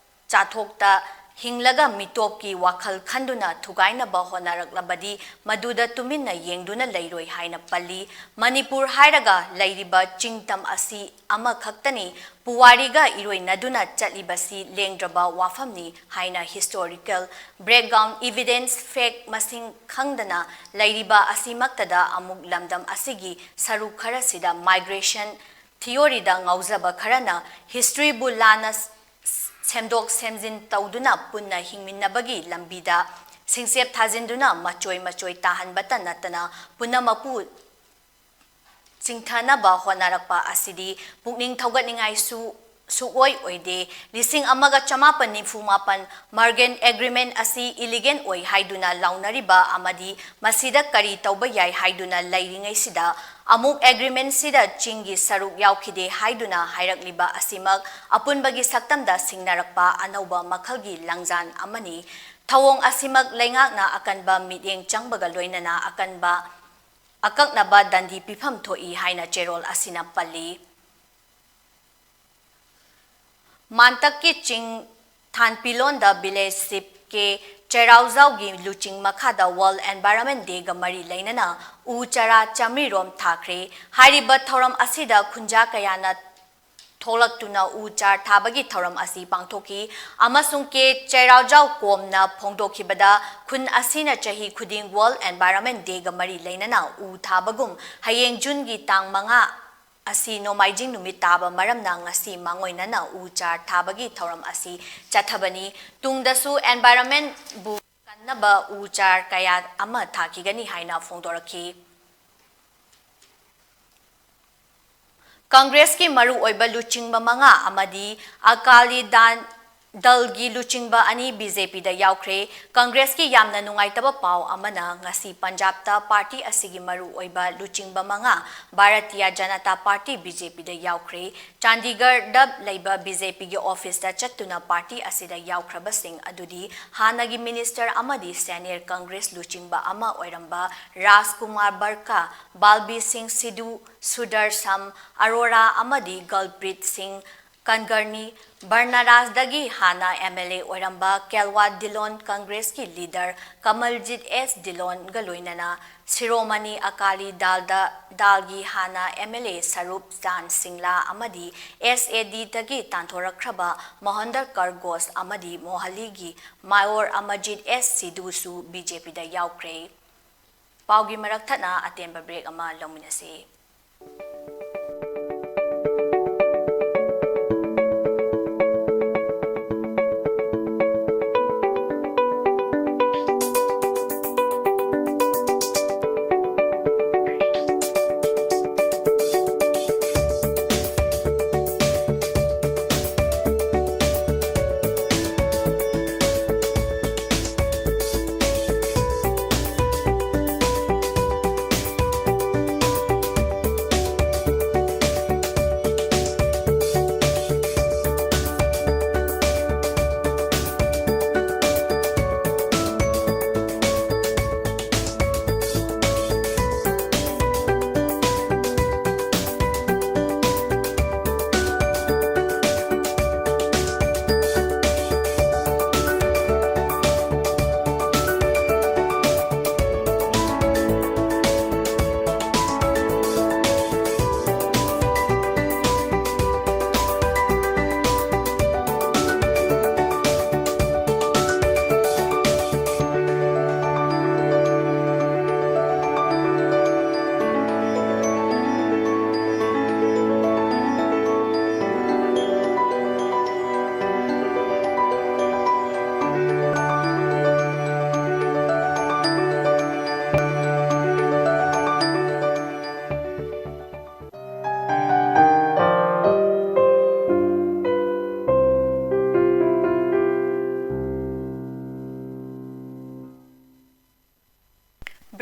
ꯆꯥꯊꯣꯛꯇ ꯍꯤꯡꯂꯒ ꯃꯤꯇꯣꯞꯀꯤ ꯋꯥꯈꯜ ꯈꯟꯗꯨꯅ ꯊꯨꯒꯥꯏꯅꯕ ꯍꯣꯠꯅꯔꯛꯂꯕꯗꯤ ꯃꯗꯨꯗ ꯇꯨꯃꯤꯟꯅ ꯌꯦꯡꯗꯨꯅ ꯂꯩꯔꯣꯏ ꯍꯥꯏꯅ ꯄꯜꯂꯤ꯫ ꯃꯅꯤꯄꯨꯔ ꯍꯥꯏꯔꯒ ꯂꯩꯔꯤꯕ ꯆꯤꯡꯇꯝ ꯑꯁꯤ ꯑꯃꯈꯛꯇꯅꯤ꯫ ꯄꯨꯋꯥꯔꯤꯒ ꯏꯔꯣꯏꯅꯗꯨꯅ ꯆꯠꯂꯤꯕꯁꯤ ꯂꯦꯡꯗ꯭ꯔꯕ ꯋꯥꯐꯝꯅꯤ ꯍꯥꯏꯅ historical background, evidence, fact ꯃꯁꯤꯡ ꯈꯪꯗꯅ ꯂꯩꯔꯤꯕ ꯑꯁꯤꯃꯛꯇꯗ ꯑꯃꯨꯛ ꯂꯝꯗꯝ ꯑꯁꯤꯒꯤ ꯁꯔꯨꯛ ꯈꯔꯁꯤꯗ migration theory ꯗ ꯉꯥꯎꯖꯕ ꯈꯔꯅ history ꯕꯨ ꯂꯥꯟꯅ ꯁꯦꯝꯗꯣꯛ ꯁꯦꯝꯖꯤꯟ ꯇꯧꯗꯨꯅ ꯄꯨꯟꯅ ꯍꯤꯡꯃꯤꯟꯅꯕꯒꯤ ꯂꯝꯕꯤꯗ ꯁꯤꯡꯆꯦꯞ ꯊꯥꯖꯤꯟꯗꯨꯅ ꯃꯆꯣꯏ ꯃꯆꯣꯏ ꯇꯥꯍꯟꯕꯇ ꯅꯠꯇꯅ ꯄꯨꯝꯅꯃꯛꯄꯨ ꯆꯤꯡꯊꯅꯕ ꯍꯣꯠꯅꯔꯛꯄ ꯑꯁꯤꯗꯤ ꯄꯨꯛꯅꯤꯡ ꯊꯧꯒꯠꯅꯤꯡꯉꯥꯏꯁꯨ ꯁꯨꯛꯑꯣꯏ ꯑꯣꯏꯗꯦ꯫ ꯂꯤꯁꯤꯡ ꯑꯃꯒ ꯆꯃꯥꯄꯟ ꯅꯤꯐꯨ ꯃꯥꯄꯟ Margent Agreement ꯑꯁꯤ illegal ꯑꯣꯏ ꯍꯥꯏꯗꯨꯅ ꯂꯥꯎꯅꯔꯤꯕ ꯑꯃꯗꯤ ꯃꯁꯤꯗ ꯀꯔꯤ ꯇꯧꯕ ꯌꯥꯏ ꯍꯥꯏꯗꯨꯅ ꯂꯩꯔꯤꯉꯩꯁꯤꯗ ꯑꯃꯨꯛ agreement ꯁꯤꯗ ꯆꯤꯡꯒꯤ ꯁꯔꯨꯛ ꯌꯥꯎꯈꯤꯗꯦ ꯍꯥꯏꯗꯨꯅ ꯍꯥꯏꯔꯛꯂꯤꯕ ꯑꯁꯤꯃꯛ ꯑꯄꯨꯟꯕꯒꯤ ꯁꯛꯇꯝꯗ ꯁꯤꯡꯅꯔꯛꯄ ꯑꯅꯧꯕ ꯃꯈꯜꯒꯤ ꯂꯪꯖꯥꯟ ꯑꯃꯅꯤ꯫ ꯊꯧꯑꯣꯡ ꯑꯁꯤꯃꯛ ꯂꯩꯉꯥꯛꯅ ꯑꯀꯟꯕ ꯃꯤꯠꯌꯦꯡ ꯆꯪꯕꯒ ꯂꯣꯏꯅꯅ ꯑꯀꯟꯕ ꯑꯀꯛꯅꯕ ꯗꯟꯗꯤ ꯄꯤꯐꯝ ꯊꯣꯛꯏ ꯍꯥꯏꯅ ꯆꯦꯔꯣꯜ ꯑꯁꯤꯅ ꯄꯜꯂꯤ꯫ ꯃꯥꯟꯇꯛꯀꯤ ꯆꯤꯡ ꯊꯥꯟꯄꯤꯂꯣꯟꯗ village chief ꯀꯦ ꯆꯩꯔꯥꯎꯖꯥꯎꯒꯤ ꯂꯨꯆꯤꯡ ꯃꯈꯥꯗ World Environment Day ꯒ ꯃꯔꯤ ꯂꯩꯅꯅ ꯎ ꯆꯥꯔꯥ ꯆꯥꯃꯔꯤꯔꯣꯝ ꯊꯥꯈ꯭ꯔꯦ꯫ ꯍꯥꯏꯔꯤꯕ ꯊꯧꯔꯝ ꯑꯁꯤꯗ ꯈꯨꯟꯖꯥ ꯀꯌꯥꯅ ꯊꯣꯛꯂꯛꯇꯨꯅ ꯎ ꯆꯥꯔ ꯊꯥꯕꯒꯤ ꯊꯧꯔꯝ ꯑꯁꯤ ꯄꯥꯡꯊꯣꯛꯈꯤ ꯑꯃꯁꯨꯡ ꯀꯦ ꯆꯩꯔꯥꯎꯖꯥꯎ ꯀꯣꯝꯅ ꯐꯣꯡꯗꯣꯛꯈꯤꯕꯗ, ꯈꯨꯟ ꯑꯁꯤꯅ ꯆꯍꯤ ꯈꯨꯗꯤꯡ World Environment Day ꯒ ꯃꯔꯤ ꯂꯩꯅꯅ ꯎ ꯊꯥꯕꯒꯨꯝ, ꯍꯌꯦꯡ ꯖꯨꯟꯒꯤ ꯇꯥꯡ ꯃꯉꯥ ꯑꯁꯤ ꯅꯣꯡꯃꯥꯏꯖꯤꯡ ꯅꯨꯃꯤꯠ ꯇꯥꯕ ꯃꯔꯝꯅ ꯉꯁꯤ ꯃꯥꯡꯑꯣꯏꯅꯅ ꯎ ꯆꯥꯔ ꯊꯥꯕꯒꯤ ꯊꯧꯔꯝ ꯑꯁꯤ ꯆꯠꯊꯕꯅꯤ꯫ ꯇꯨꯡꯗꯁꯨ environment ꯕꯨ ꯀꯟꯅꯕ ꯎ ꯆꯥꯔ ꯀꯌꯥ ꯑꯃ ꯊꯥꯈꯤꯒꯅꯤ ꯍꯥꯏꯅ ꯐꯣꯡꯗꯣꯔꯛꯈꯤ꯫ ꯀꯪꯒ꯭ꯔꯦꯁꯀꯤ ꯃꯔꯨꯑꯣꯏꯕ ꯂꯨꯆꯤꯡꯕ ꯃꯉꯥ ꯑꯃꯗꯤ ꯑꯀꯥꯂꯤ ꯗꯥꯟ ꯗꯜꯒꯤ ꯂꯨꯆꯤꯡꯕ ꯑꯅꯤ ꯕꯤ ꯖꯦ ꯄꯤꯗ ꯌꯥꯎꯈ꯭ꯔꯦ꯫ ꯀꯪꯒ꯭ꯔꯦꯁꯀꯤ ꯌꯥꯝꯅ ꯅꯨꯡꯉꯥꯏꯇꯕ ꯄꯥꯎ ꯑꯃꯅ ꯉꯁꯤ ꯄꯟꯖꯥꯕꯇ ꯄꯥꯔꯇꯤ ꯑꯁꯤꯒꯤ ꯃꯔꯨꯑꯣꯏꯕ ꯂꯨꯆꯤꯡꯕ ꯃꯉꯥ Bharatiya Janata party, B J ꯄꯤꯗ ꯌꯥꯎꯈ꯭ꯔꯦ꯫ ꯆꯥꯟꯗꯤꯒꯔꯗ ꯂꯩꯕ ꯕꯤ ꯖꯦ ꯄꯤꯒꯤ ꯑꯣꯐꯤꯁꯇ ꯆꯠꯇꯨꯅ ꯄꯥꯔꯇꯤ ꯑꯁꯤꯗ ꯌꯥꯎꯈ꯭ꯔꯕꯁꯤꯡ ꯑꯗꯨꯗꯤ ꯍꯥꯟꯅꯒꯤ ꯃꯤꯅꯤꯁꯇꯔ ꯑꯃꯗꯤ ꯁꯦꯅꯤꯌꯔ ꯀꯪꯒ꯭ꯔꯦꯁ ꯂꯨꯆꯤꯡꯕ ꯑꯃ ꯑꯣꯏꯔꯝꯕ ꯔꯥꯖꯀꯨꯃꯥꯔ ꯕꯔꯀꯥ, ꯕꯥꯜꯕꯤ ꯁꯤꯡ ꯁꯤꯙꯨ, ꯁꯨꯗꯔꯁꯝ ꯑꯔꯣꯔꯥ ꯑꯃꯗꯤ ꯒꯜꯄ꯭ꯔꯤꯠ ꯁꯤꯡ ꯀꯟꯒꯔꯅꯤ, ꯕꯔꯅꯥꯔꯥꯖꯗꯒꯤ ꯍꯥꯟꯅ ꯑꯦꯝ ꯑꯦꯜ ꯑꯦ ꯑꯣꯏꯔꯝꯕ ꯀꯦꯜꯋꯥ ꯗꯤꯂꯣꯟ, ꯀꯪꯒ꯭ꯔꯦꯁꯀꯤ ꯂꯤꯗꯔ ꯀꯃꯜꯖꯤꯠ ꯑꯦꯁ ꯗꯤꯂꯣꯟꯒ ꯂꯣꯏꯅꯅ ꯁꯤꯔꯣꯃꯅꯤ ꯑꯀꯥꯂꯤ ꯗꯥꯜꯗ, ꯗꯥꯜꯒꯤ ꯍꯥꯟꯅ ꯑꯦꯝ ꯑꯦꯜ ꯑꯦ ꯁꯔꯨꯞ ꯆꯥꯟ ꯁꯤꯡꯂꯥ ꯑꯃꯗꯤ ꯑꯦꯁ ꯑꯦ ꯗꯤꯗꯒꯤ ꯇꯥꯟꯊꯣꯔꯛꯈ꯭ꯔꯕ ꯃꯣꯍꯟꯗꯔꯀꯔ ꯘꯣꯁ ꯑꯃꯗꯤ ꯃꯣꯍꯂꯤꯒꯤ ꯃꯥꯌꯣꯔ ꯑꯃꯔꯖꯤꯠ ꯑꯦꯁ ꯁꯤꯙꯨꯁꯨ ꯕꯤ ꯖꯦ ꯄꯤꯗ ꯌꯥꯎꯈ꯭ꯔꯦ꯫ ꯄꯥꯎꯒꯤ ꯃꯔꯛ ꯊꯠꯅ ꯑꯇꯦꯟꯕ ꯕ꯭ꯔꯦꯛ ꯑꯃ ꯂꯧꯃꯤꯟꯅꯁꯤ꯫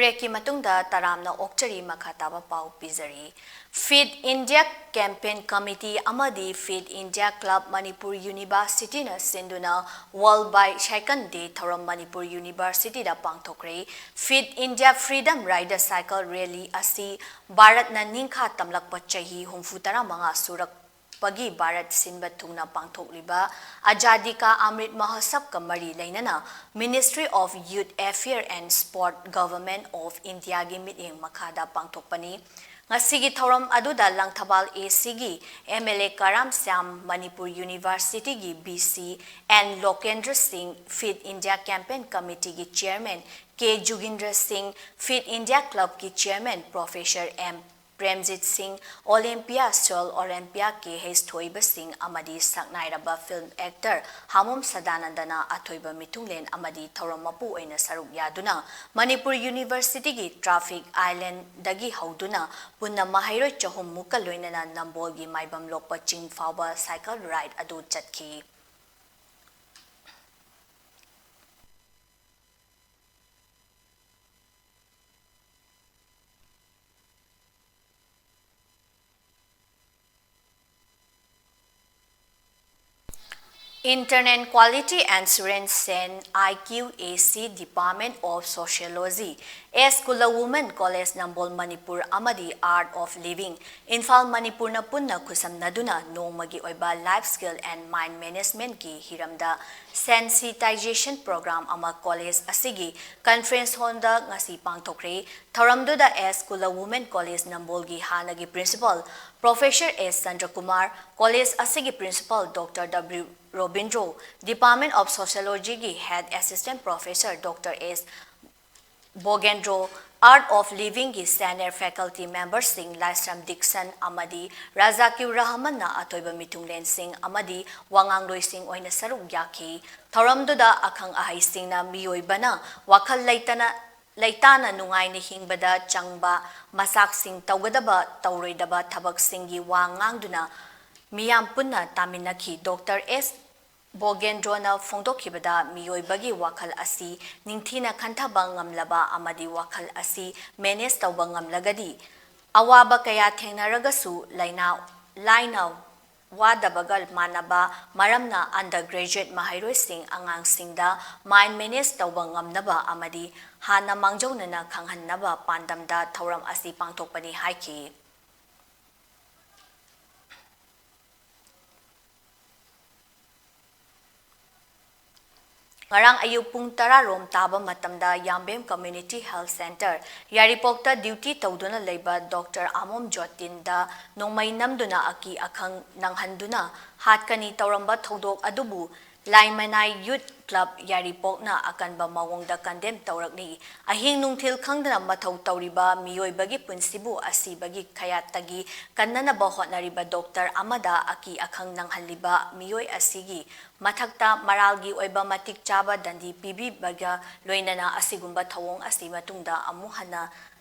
Breakꯀꯤ ꯃꯇꯨꯡꯗ ꯇꯔꯥꯝꯅ ꯑꯣꯛꯆꯔꯤ, ꯃꯈꯥ ꯇꯥꯕ ꯄꯥꯎ ꯄꯤꯖꯔꯤ꯫ Fit India Campaign Committee ꯑꯃꯗꯤ Fit India Club ꯃꯅꯤꯄꯨꯔ Universityꯅ ꯁꯤꯟꯗꯨꯅ World Bicycle Day ꯊꯧꯔꯝ Manipur Universityꯗ ꯄꯥꯡꯊꯣꯛꯈ꯭ꯔꯦ꯫ Fit India Freedom Rider Cycle Rally ꯑꯁꯤ ꯚꯥꯔꯠꯅ ꯅꯤꯡꯈꯥ ꯇꯝꯂꯛꯄ ꯆꯍꯤ ꯍꯨꯝꯐꯨ ꯇꯔꯥ ꯃꯉꯥ ꯁꯨꯔꯛ ꯄꯒꯤ ꯚꯥꯔꯠ ꯁꯤꯟꯕ ꯊꯨꯡꯅ ꯄꯥꯡꯊꯣꯛꯂꯤꯕ ꯑꯖꯥꯗꯤ ꯀꯥ ꯑꯃ꯭ꯔꯤꯠ ꯃꯍꯣꯠꯁꯕꯀ ꯃꯔꯤ ꯂꯩꯅꯅ Ministry of Youth Affairs and Sport, Government of Indiaꯒꯤ ꯃꯤꯠꯌꯦꯡ ꯃꯈꯥꯗ ꯄꯥꯡꯊꯣꯛꯄꯅꯤ꯫ ꯉꯁꯤꯒꯤ ꯊꯧꯔꯝ ꯑꯗꯨꯗ ꯂꯪꯊꯕꯥꯜ ACꯒꯤ MLA ꯀꯔꯥꯝ ꯁ꯭ꯌꯥꯝ, ꯃꯅꯤꯄꯨꯔ Universityꯒꯤ VC N ꯂꯣꯀꯦꯟꯗ꯭ꯔ ꯁꯤꯡ, Fit India Campaign Committeeꯒꯤ Chairman K ꯖꯨꯒꯤꯟꯗ꯭ꯔ ꯁꯤꯡ, Fit India Clubꯀꯤ Chairman Professor M Premjit ꯁꯤꯡ, Olympia, Seoul Olympiaꯒꯤ H ꯊꯣꯏꯕ ꯁꯤꯡ ꯑꯃꯗꯤ ꯁꯛꯅꯥꯏꯔꯕ film actor ꯍꯥꯃꯣꯝ ꯁꯗꯥꯅꯟꯗꯅ ꯑꯊꯣꯏꯕ ꯃꯤꯊꯨꯡꯂꯦꯟ ꯑꯃꯗꯤ ꯊꯧꯔꯝ ꯃꯄꯨ ꯑꯣꯏꯅ ꯁꯔꯨꯛ ꯌꯥꯗꯨꯅ ꯃꯅꯤꯄꯨꯔ Universityꯒꯤ Traffic Islandꯗꯒꯤ ꯍꯧꯗꯨꯅ ꯄꯨꯟꯅ ꯃꯍꯩꯔꯣꯏ ꯆꯍꯨꯝ ꯃꯨꯛꯀ ꯂꯣꯏꯅꯅ ꯅꯝꯕꯣꯜꯒꯤ ꯃꯥꯏꯕꯝ ꯂꯣꯛꯄ ꯆꯤꯡ ꯐꯥꯎꯕ cycle ride ꯑꯗꯨ ꯆꯠꯈꯤ꯫ Internal Quality Assurance Centre, IQAC, Department of Sociology, S Kula Women College Nambol Manipur ꯑꯃꯗꯤ Art of Living Imphal Manipurꯅ ꯄꯨꯟꯅ ꯈꯨꯠꯁꯝꯅꯗꯨꯅ ꯅꯣꯡꯃꯒꯤ ꯑꯣꯏꯕ Life Skill and Mind Managementꯀꯤ ꯍꯤꯔꯝꯗ Sensitization Program ꯑꯃ college ꯑꯁꯤꯒꯤ conference hallꯗ ꯉꯁꯤ ꯄꯥꯡꯊꯣꯛꯈ꯭ꯔꯦ꯫ ꯊꯧꯔꯝꯗꯨꯗ S Kula Women College ꯅꯝꯕꯣꯜꯒꯤ ꯍꯥꯟꯅꯒꯤ principal Professor S Chandrakumar, college ꯑꯁꯤꯒꯤ principal Doctor W Robindro, Department of Sociologyꯒꯤ head assistant professor Doctor S Bogendro, Art of Livingꯒꯤ senior faculty memberꯁꯤꯡ ꯂꯥꯏꯁ꯭ꯔꯝ ꯗꯤꯛꯁꯟ ꯑꯃꯗꯤ ꯔꯥꯖꯥꯀꯤꯎ ꯔꯍꯃꯟꯅ ꯑꯊꯣꯏꯕ ꯃꯤꯊꯨꯡꯂꯦꯟꯁꯤꯡ ꯑꯃꯗꯤ ꯋꯥꯉꯥꯡꯂꯣꯏꯁꯤꯡ ꯑꯣꯏꯅ ꯁꯔꯨꯛ ꯌꯥꯈꯤ꯫ ꯊꯧꯔꯝꯗꯨꯗ ꯑꯈꯪ ꯑꯍꯩꯁꯤꯡꯅ ꯃꯤꯑꯣꯏꯕꯅ ꯋꯥꯈꯜ ꯂꯩꯇꯅ, ꯂꯩꯇꯥꯅ ꯅꯨꯡꯉꯥꯏꯅ ꯍꯤꯡꯕꯗ ꯆꯪꯕ ꯃꯆꯥꯛꯁꯤꯡ ꯇꯧꯒꯗꯕ, ꯇꯧꯔꯣꯏꯗꯕ ꯊꯕꯛꯁꯤꯡꯒꯤ ꯋꯥ ꯉꯥꯡꯗꯨꯅ ꯃꯤꯌꯥꯝ ꯄꯨꯟꯅ ꯇꯥꯃꯤꯟꯅꯈꯤ꯫ Doctor S ꯕꯣꯒꯦꯟꯗ꯭ꯔꯣꯅ ꯐꯣꯡꯗꯣꯛꯈꯤꯕꯗ, ꯃꯤꯑꯣꯏꯕꯒꯤ ꯋꯥꯈꯜ ꯑꯁꯤ ꯅꯤꯡꯊꯤꯅ ꯈꯟꯊꯕ ꯉꯝꯂꯕ ꯑꯃꯗꯤ ꯋꯥꯈꯜ ꯑꯁꯤ manage ꯇꯧꯕ ꯉꯝꯂꯒꯗꯤ, ꯑꯋꯥꯕ ꯀꯌꯥ ꯊꯦꯡꯅꯔꯒꯁꯨ ꯂꯥꯏꯅꯥ ꯂꯥꯏꯅ ꯋꯥꯗꯕꯒ ꯃꯥꯟꯅꯕ ꯃꯔꯝꯅ, undergraduate ꯃꯍꯩꯔꯣꯏꯁꯤꯡ ꯑꯉꯥꯡꯁꯤꯡꯗ mind manage ꯇꯧꯕ ꯉꯝꯅꯕ ꯑꯃꯗꯤ ꯍꯥꯟꯅ ꯃꯥꯡꯖꯧꯅꯅ ꯈꯪꯍꯟꯅꯕ ꯄꯥꯟꯗꯝꯗ ꯊꯧꯔꯝ ꯑꯁꯤ ꯄꯥꯡꯊꯣꯛꯄꯅꯤ ꯍꯥꯏꯈꯤ꯫ ꯉꯔꯥꯡ ꯑꯌꯨꯛ ꯄꯨꯡ ꯇꯔꯥ ꯔꯣꯝ ꯇꯥꯕ ꯃꯇꯝꯗ ꯌꯥꯝꯕꯦꯝ Community Health Centre, ꯌꯥꯏꯔꯤꯄꯣꯛꯇ duty ꯇꯧꯗꯨꯅ ꯂꯩꯕ Doctor ꯑꯃꯣꯝ ꯖꯣꯇꯤꯟꯗ ꯅꯣꯡꯃꯩ ꯅꯝꯗꯨꯅ ꯑꯀꯤ ꯑꯈꯪ ꯅꯪꯍꯟꯗꯨꯅ ꯍꯥꯠꯀꯅꯤ ꯇꯧꯔꯝꯕ ꯊꯧꯗꯣꯛ ꯑꯗꯨꯕꯨ ꯂꯥꯏꯃꯅꯥꯏ Youth Club ꯌꯥꯏꯔꯤꯄꯣꯛꯅ ꯑꯀꯟꯕ ꯃꯑꯣꯡꯗ condemn ꯇꯧꯔꯛꯂꯤ꯫ ꯑꯍꯤꯡ ꯅꯨꯡꯊꯤꯜ ꯈꯪꯗꯅ ꯃꯊꯧ ꯇꯧꯔꯤꯕ ꯃꯤꯑꯣꯏꯕꯒꯤ ꯄꯨꯟꯁꯤꯕꯨ ꯑꯁꯤꯕꯒꯤ ꯀꯌꯥꯠꯇꯒꯤ ꯀꯟꯅꯅꯕ ꯍꯣꯠꯅꯔꯤꯕ doctor ꯑꯃꯗ ꯑꯀꯤ ꯑꯈꯪ ꯅꯪꯍꯜꯂꯤꯕ ꯃꯤꯑꯣꯏ ꯑꯁꯤꯒꯤ ꯃꯊꯛꯇ ꯃꯔꯥꯜꯒꯤ ꯑꯣꯏꯕ ꯃꯇꯤꯛ ꯆꯥꯕ ꯗꯟꯗꯤ ꯄꯤꯕꯤꯕꯒ ꯂꯣꯏꯅꯅ ꯑꯁꯤꯒꯨꯝꯕ ꯊꯧꯑꯣꯡ ꯑꯁꯤ ꯃꯇꯨꯡꯗ ꯑꯃꯨꯛ ꯍꯟꯅ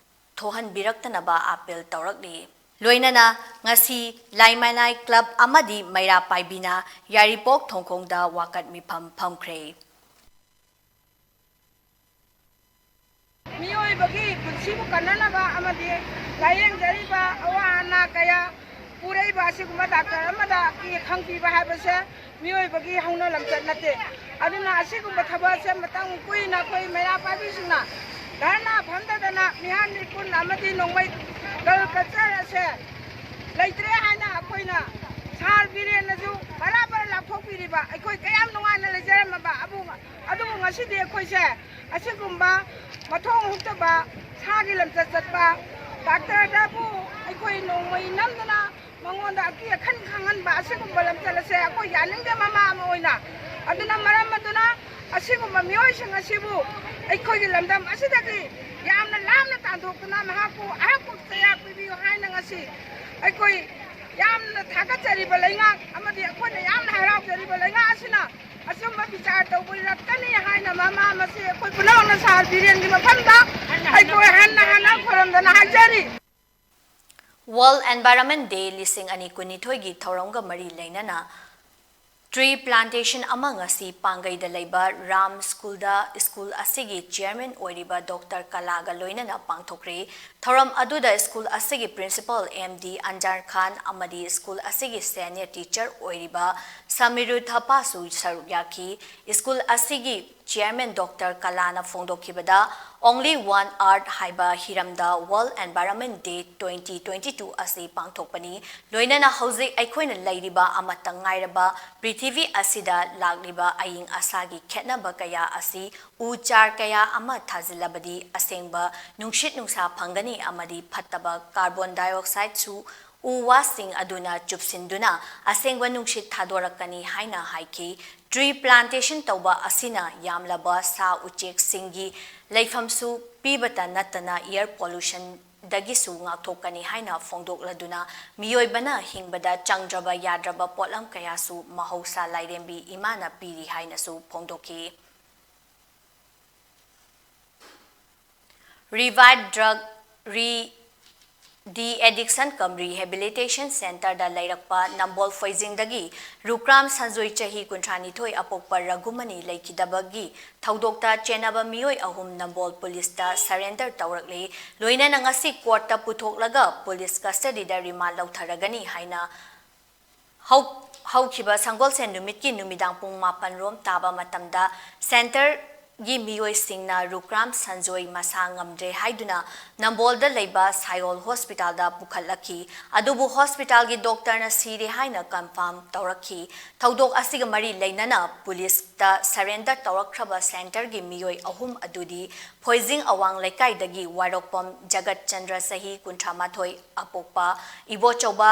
ꯊꯣꯛꯍꯟꯕꯤꯔꯛꯇꯅꯕ appeal ꯇꯧꯔꯛꯂꯤ꯫ ꯂꯣꯏꯅꯅ ꯉꯁꯤ ꯂꯥꯏꯃꯅꯥꯏ club ꯑꯃꯗꯤ ꯃꯩꯔꯥ ꯄꯥꯏꯕꯤꯅ ꯌꯥꯏꯔꯤꯄꯣꯛ ꯊꯣꯡꯈꯣꯡꯗ ꯋꯥꯀꯠ ꯃꯤꯐꯝ ꯐꯝꯈ꯭ꯔꯦ꯫ ꯃꯤꯑꯣꯏꯕꯒꯤ ꯄꯨꯟꯁꯤꯕꯨ ꯀꯟꯅꯅꯕ ꯑꯃꯗꯤ ꯂꯥꯌꯦꯡꯖꯔꯤꯕ ꯑꯋꯥ ꯑꯅꯥ ꯀꯌꯥ ꯄꯨꯔꯛꯏꯕ ꯑꯁꯤꯒꯨꯝꯕ doctor ꯑꯃꯗ ꯑꯀꯤ ꯑꯈꯪ ꯄꯤꯕ ꯍꯥꯏꯕꯁꯦ ꯃꯤꯑꯣꯏꯕꯒꯤ ꯍꯧꯅ ꯂꯝꯆꯠ ꯅꯠꯇꯦ꯫ ꯑꯗꯨꯅ ꯑꯁꯤꯒꯨꯝꯕ ꯊꯕꯛ ꯑꯁꯦ ꯃꯇꯝ ꯀꯨꯏꯅ ꯑꯩꯈꯣꯏ ꯃꯩꯔꯥ ꯄꯥꯏꯕꯤꯁꯤꯡꯅ ꯙꯔꯅꯥ ꯐꯝꯗꯗꯅ ꯃꯤꯍꯥꯠ ꯃꯤꯄꯨꯟ ꯑꯃꯗꯤ ꯅꯣꯡꯃꯩ ꯒꯜ ꯀꯜꯆꯔ ꯑꯁꯦ ꯂꯩꯇ꯭ꯔꯦ ꯍꯥꯏꯅ ꯑꯩꯈꯣꯏꯅ ꯁꯥꯔ ꯕꯤꯔꯦꯟꯅꯁꯨ ꯕꯔꯥꯕꯔ ꯂꯥꯎꯊꯣꯛꯄꯤꯔꯤꯕ ꯑꯩꯈꯣꯏ ꯀꯌꯥꯝ ꯅꯨꯡꯉꯥꯏꯅ ꯂꯩꯖꯔꯝꯃꯕ ꯑꯕꯨꯡ-, ꯑꯗꯨꯕꯨ ꯉꯁꯤꯗꯤ ꯑꯩꯈꯣꯏꯁꯦ ꯑꯁꯤꯒꯨꯝꯕ ꯃꯊꯣꯡ ꯍꯨꯛꯇꯕ ꯁꯥꯒꯤ ꯂꯝꯆꯠ ꯆꯠꯄ doctor ꯗꯕꯨ ꯑꯩꯈꯣꯏ ꯅꯣꯡꯃꯩ ꯅꯝꯗꯨꯅ ꯃꯉꯣꯟꯗ ꯑꯀꯤ ꯑꯈꯟ ꯈꯪꯍꯟꯕ ꯑꯁꯤꯒꯨꯝꯕ ꯂꯝꯆꯠ ꯑꯁꯦ ꯑꯩꯈꯣꯏ ꯌꯥꯅꯤꯡꯗꯦ ꯃꯃꯥ ꯑꯃ ꯑꯣꯏꯅ꯫ ꯑꯗꯨꯅ ꯃꯔꯝ ꯑꯗꯨꯅ ꯑꯁꯤꯒꯨꯝꯕ ꯃꯤꯑꯣꯏꯁꯤꯡ ꯑꯁꯤꯕꯨ ꯑꯩꯈꯣꯏꯒꯤ ꯂꯝꯗꯝ ꯑꯁꯤꯗꯒꯤ ꯌꯥꯝꯅ ꯂꯥꯞꯅ ꯇꯥꯟꯊꯣꯛꯇꯨꯅ ꯃꯍꯥꯛꯄꯨ ꯑꯍꯛꯄ ꯆꯩꯔꯥꯛ ꯄꯤꯕꯤꯌꯨ ꯍꯥꯏꯅ ꯉꯁꯤ ꯑꯩꯈꯣꯏ ꯌꯥꯝꯅ ꯊꯥꯒꯠꯆꯔꯤꯕ ꯂꯩꯉꯥꯛ ꯑꯃꯗꯤ ꯑꯩꯈꯣꯏꯅ ꯌꯥꯝꯅ ꯍꯔꯥꯎꯖꯔꯤꯕ ꯂꯩꯉꯥꯛ ꯑꯁꯤꯅ ꯑꯆꯨꯝꯕ ꯕꯤꯆꯥꯔ ꯇꯧꯕꯤꯔꯛꯀꯅꯤ ꯍꯥꯏꯅ ꯃꯃꯥ ꯃꯁꯤ ꯑꯩꯈꯣꯏ ꯄꯨꯝꯅꯃꯛꯅ ꯁꯥꯔ ꯕꯤꯔꯦꯟꯒꯤ ꯃꯐꯝꯗ ꯑꯩꯈꯣꯏ ꯍꯟꯅ ꯍꯟꯅ ꯈꯨꯔꯨꯝꯗꯅ ꯍꯥꯏꯖꯔꯤ꯫ World Environment Day ꯂꯤꯁꯤꯡ ꯑꯅꯤ ꯀꯨꯟꯅꯤꯊꯣꯏꯒꯤ ꯊꯧꯔꯝꯒ ꯃꯔꯤ ꯂꯩꯅꯅ Tree plantation ꯑꯃ ꯉꯁꯤ ꯄꯥꯡꯒꯩꯗ ꯂꯩꯕ ꯔꯥꯝ ꯁ꯭ꯀꯨꯜꯗ ꯁ꯭ꯀꯨꯜ ꯑꯁꯤꯒꯤ ꯆꯤꯌꯔꯃꯦꯟ ꯑꯣꯏꯔꯤꯕ ꯗꯣꯛꯇꯔ ꯀꯂꯥꯒ ꯂꯣꯏꯅꯅ ꯄꯥꯡꯊꯣꯛꯈ꯭ꯔꯦ꯫ ꯊꯧꯔꯝ ꯑꯗꯨꯗ ꯁ꯭ꯀꯨꯜ ꯑꯁꯤꯒꯤ ꯄ꯭ꯔꯤꯟꯁꯤꯄꯥꯜ ꯑꯦꯝ ꯗꯤ ꯑꯟꯖꯥꯔ ꯈꯥꯟ ꯑꯃꯗꯤ ꯁ꯭ꯀꯨꯜ ꯑꯁꯤꯒꯤ ꯁꯦꯅꯤꯌꯔ ꯇꯤꯆꯔ ꯑꯣꯏꯔꯤꯕ ꯁꯃꯤꯔꯨ ꯊꯄꯥꯁꯨ ꯁꯔꯨꯛ ꯌꯥꯈꯤ꯫ ꯁ꯭ꯀꯨꯜ ꯑꯁꯤꯒꯤ ꯆꯤꯌꯔꯃꯦꯟ ꯗꯣꯛꯇꯔ ꯀꯂꯥꯅ ꯐꯣꯡꯗꯣꯛꯈꯤꯕꯗ, Only One Earth ꯍꯥꯏꯕ ꯍꯤꯔꯝꯗ World Environment Day twenty twenty-two ꯑꯁꯤ ꯄꯥꯡꯊꯣꯛꯄꯅꯤ꯫ ꯂꯣꯏꯅꯅ ꯍꯧꯖꯤꯛ ꯑꯩꯈꯣꯏꯅ ꯂꯩꯔꯤꯕ ꯑꯃꯠꯇ ꯉꯥꯏꯔꯕ ꯄ꯭ꯔꯤꯊꯤꯕꯤ ꯑꯁꯤꯗ ꯂꯥꯛꯂꯤꯕ ꯑꯏꯪ ꯑꯁꯥꯒꯤ ꯈꯦꯠꯅꯕ ꯀꯌꯥ ꯑꯁꯤ ꯎ ꯆꯥꯔ ꯀꯌꯥ ꯑꯃ ꯊꯥꯖꯤꯜꯂꯕꯗꯤ ꯑꯁꯦꯡꯕ ꯅꯨꯡꯁꯤꯠ ꯅꯨꯡꯁꯥ ꯐꯪꯒꯅꯤ ꯑꯃꯗꯤ ꯐꯠꯇꯕ ꯀꯥꯔꯕꯣꯟ ꯗꯥꯏꯑꯣꯛꯁꯥꯏꯗꯁꯨ ꯎ ꯋꯥꯁꯤꯡ ꯑꯗꯨꯅ ꯆꯨꯞꯁꯤꯟꯗꯨꯅ ꯑꯁꯦꯡꯕ ꯅꯨꯡꯁꯤꯠ ꯊꯥꯗꯣꯔꯛꯀꯅꯤ ꯍꯥꯏꯅ ꯍꯥꯏꯈꯤ꯫ Tree plantation ꯇꯧꯕ ꯑꯁꯤꯅ ꯌꯥꯝꯂꯕ ꯁꯥ ꯎꯆꯦꯛꯁꯤꯡꯒꯤ ꯂꯩꯐꯝꯁꯨ ꯄꯤꯕꯇ ꯅꯠꯇꯅ air pollution ꯗꯒꯤꯁꯨ ꯉꯥꯛꯊꯣꯛꯀꯅꯤ ꯍꯥꯏꯅ ꯐꯣꯡꯗꯣꯛꯂꯗꯨꯅ, ꯃꯤꯑꯣꯏꯕꯅ ꯍꯤꯡꯕꯗ ꯆꯪꯗ꯭ꯔꯕ ꯌꯥꯗ꯭ꯔꯕ ꯄꯣꯠꯂꯝ ꯀꯌꯥꯁꯨ ꯃꯍꯧꯁꯥ ꯂꯥꯏꯔꯦꯝꯕꯤ ꯏꯃꯥꯅ ꯄꯤꯔꯤ ꯍꯥꯏꯅꯁꯨ ꯐꯣꯡꯗꯣꯛꯈꯤ꯫ Revive Drug Re De-Addiction cum Rehabilitation Centreꯗ ꯂꯩꯔꯛꯄ ꯅꯝꯕꯣꯜ ꯐꯣꯏꯖꯤꯡꯗꯒꯤ ꯔꯨꯀ꯭ꯔꯥꯝ ꯁꯟꯖꯣꯏ, ꯆꯍꯤ ꯀꯨꯟꯊ꯭ꯔꯥ ꯅꯤꯊꯣꯏ, ꯑꯄꯣꯛꯄ ꯔꯘꯨꯃꯅꯤ ꯂꯩꯈꯤꯗꯕꯒꯤ ꯊꯧꯗꯣꯛꯇ ꯆꯦꯟꯅꯕ ꯃꯤꯑꯣꯏ ꯑꯍꯨꯝ ꯅꯝꯕꯣꯜ ꯄꯨꯂꯤꯁꯇ surrender ꯇꯧꯔꯛꯂꯤ꯫ ꯂꯣꯏꯅꯅ ꯉꯁꯤ ꯀꯣꯔꯠꯇ ꯄꯨꯊꯣꯛꯂꯒ ꯄꯨꯂꯤꯁ custody ꯗ remand ꯂꯧꯊꯔꯒꯅꯤ ꯍꯥꯏꯅ ꯍꯧ-, ꯍꯧꯈꯤꯕ ꯁꯪꯒꯣꯜꯁꯦꯟ ꯅꯨꯃꯤꯠꯀꯤ ꯅꯨꯃꯤꯗꯥꯡ ꯄꯨꯡ ꯃꯥꯄꯟ ꯔꯣꯝ ꯇꯥꯕ ꯃꯇꯝꯗ centre ꯒꯤ ꯃꯤꯑꯣꯏꯁꯤꯡꯅ ꯔꯨꯀ꯭ꯔꯥꯝ ꯁꯟꯖꯣꯏ ꯃꯁꯥ ꯉꯝꯗ꯭ꯔꯦ ꯍꯥꯏꯗꯨꯅ ꯅꯝꯕꯣꯜꯗ ꯂꯩꯕ ꯁꯥꯏꯑꯣꯜ ꯍꯣꯁꯄꯤꯇꯥꯜꯗ ꯄꯨꯈꯠꯂꯛꯈꯤ꯫ ꯑꯗꯨꯕꯨ ꯍꯣꯁꯄꯤꯇꯥꯜꯒꯤ ꯗꯣꯛꯇꯔꯅ ꯁꯤꯔꯦ ꯍꯥꯏꯅ confirm ꯇꯧꯔꯛꯈꯤ꯫ ꯊꯧꯗꯣꯛ ꯑꯁꯤꯒ ꯃꯔꯤ ꯂꯩꯅꯅ ꯄꯨꯂꯤꯁꯇ surrender ꯇꯧꯔꯛꯈ꯭ꯔꯕ centre ꯒꯤ ꯃꯤꯑꯣꯏ ꯑꯍꯨꯝ ꯑꯗꯨꯗꯤ ꯐꯣꯏꯖꯤꯡ ꯑꯋꯥꯡ ꯂꯩꯀꯥꯏꯗꯒꯤ ꯋꯥꯏꯔꯣꯛꯄꯝ ꯖꯒꯠ ꯆꯟꯗ꯭ꯔ, ꯆꯍꯤ ꯀꯨꯟꯊ꯭ꯔꯥ ꯃꯥꯊꯣꯏ, ꯑꯄꯣꯛꯄ ꯏꯕꯣꯆꯧꯕ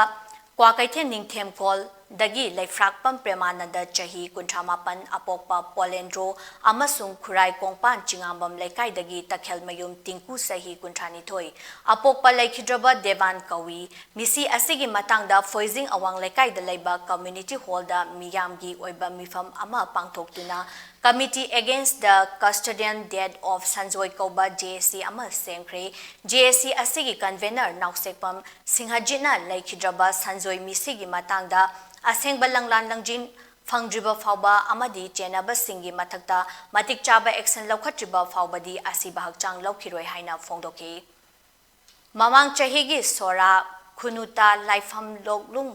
ꯀ꯭ꯋꯥꯀꯩꯊꯦꯜ ꯅꯤꯡꯊꯦꯝꯈꯣꯜꯗꯒꯤ ꯂꯩꯐ꯭ꯔꯥꯛꯄꯝ ꯄ꯭ꯔꯦꯃꯥꯅꯟꯗ, ꯆꯍꯤ ꯀꯨꯟꯊ꯭ꯔꯥ ꯃꯥꯄꯟ, ꯑꯄꯣꯛꯄ ꯄꯣꯂꯦꯟꯗ꯭ꯔꯣ ꯑꯃꯁꯨꯡ ꯈꯨꯔꯥꯏ ꯀꯣꯡꯄꯥꯟ ꯆꯤꯉꯥꯝꯕꯝ ꯂꯩꯀꯥꯏꯗꯒꯤ ꯇꯈꯦꯜꯃꯌꯨꯝ ꯇꯤꯡꯀꯨ, ꯆꯍꯤ ꯀꯨꯟꯊ꯭ꯔꯥ ꯅꯤꯊꯣꯏ, ꯑꯄꯣꯛꯄ ꯂꯩꯈꯤꯗ꯭ꯔꯕ ꯗꯦꯕꯥꯟ ꯀꯧꯏ꯫ ꯃꯤꯁꯤ ꯑꯁꯤꯒꯤ ꯃꯇꯥꯡꯗ ꯐꯣꯏꯖꯤꯡ ꯑꯋꯥꯡ ꯂꯩꯀꯥꯏꯗ ꯂꯩꯕ community hall ꯗ ꯃꯤꯌꯥꯝꯒꯤ ꯑꯣꯏꯕ ꯃꯤꯐꯝ ꯑꯃ ꯄꯥꯡꯊꯣꯛꯇꯨꯅ Committee Against the Custodial Death of Sanjoy ꯀꯧꯕ J A C ꯑꯃ ꯁꯦꯝꯈ꯭ꯔꯦ꯫ J A C ꯑꯁꯤꯒꯤ convener ꯅꯥꯎꯁꯦꯛꯄꯝ ꯁꯤꯡꯍꯖꯤꯠꯅ ꯂꯩꯈꯤꯗ꯭ꯔꯕ ꯁꯟꯖꯣꯏ ꯃꯤꯁꯤꯒꯤ ꯃꯇꯥꯡꯗ ꯑꯁꯦꯡꯕ ꯂꯪꯂꯥꯟ ꯂꯪꯖꯤꯟ ꯐꯪꯗ꯭ꯔꯤꯕ ꯐꯥꯎꯕ ꯑꯃꯗꯤ ꯆꯦꯟꯅꯕꯁꯤꯡꯒꯤ ꯃꯊꯛꯇ ꯃꯇꯤꯛ ꯆꯥꯕ action ꯂꯧꯈꯠꯇ꯭ꯔꯤꯕ ꯐꯥꯎꯕꯗꯤ ꯑꯁꯤꯕ ꯍꯛꯆꯥꯡ ꯂꯧꯈꯤꯔꯣꯏ ꯍꯥꯏꯅ ꯐꯣꯡꯗꯣꯛꯈꯤ꯫ ꯃꯃꯥꯡ ꯆꯍꯤꯒꯤ ꯁꯣꯔꯥ, ꯈꯨꯅꯨꯇꯥ, ꯂꯥꯏꯐꯝ, ꯂꯣꯛꯂꯨꯡ,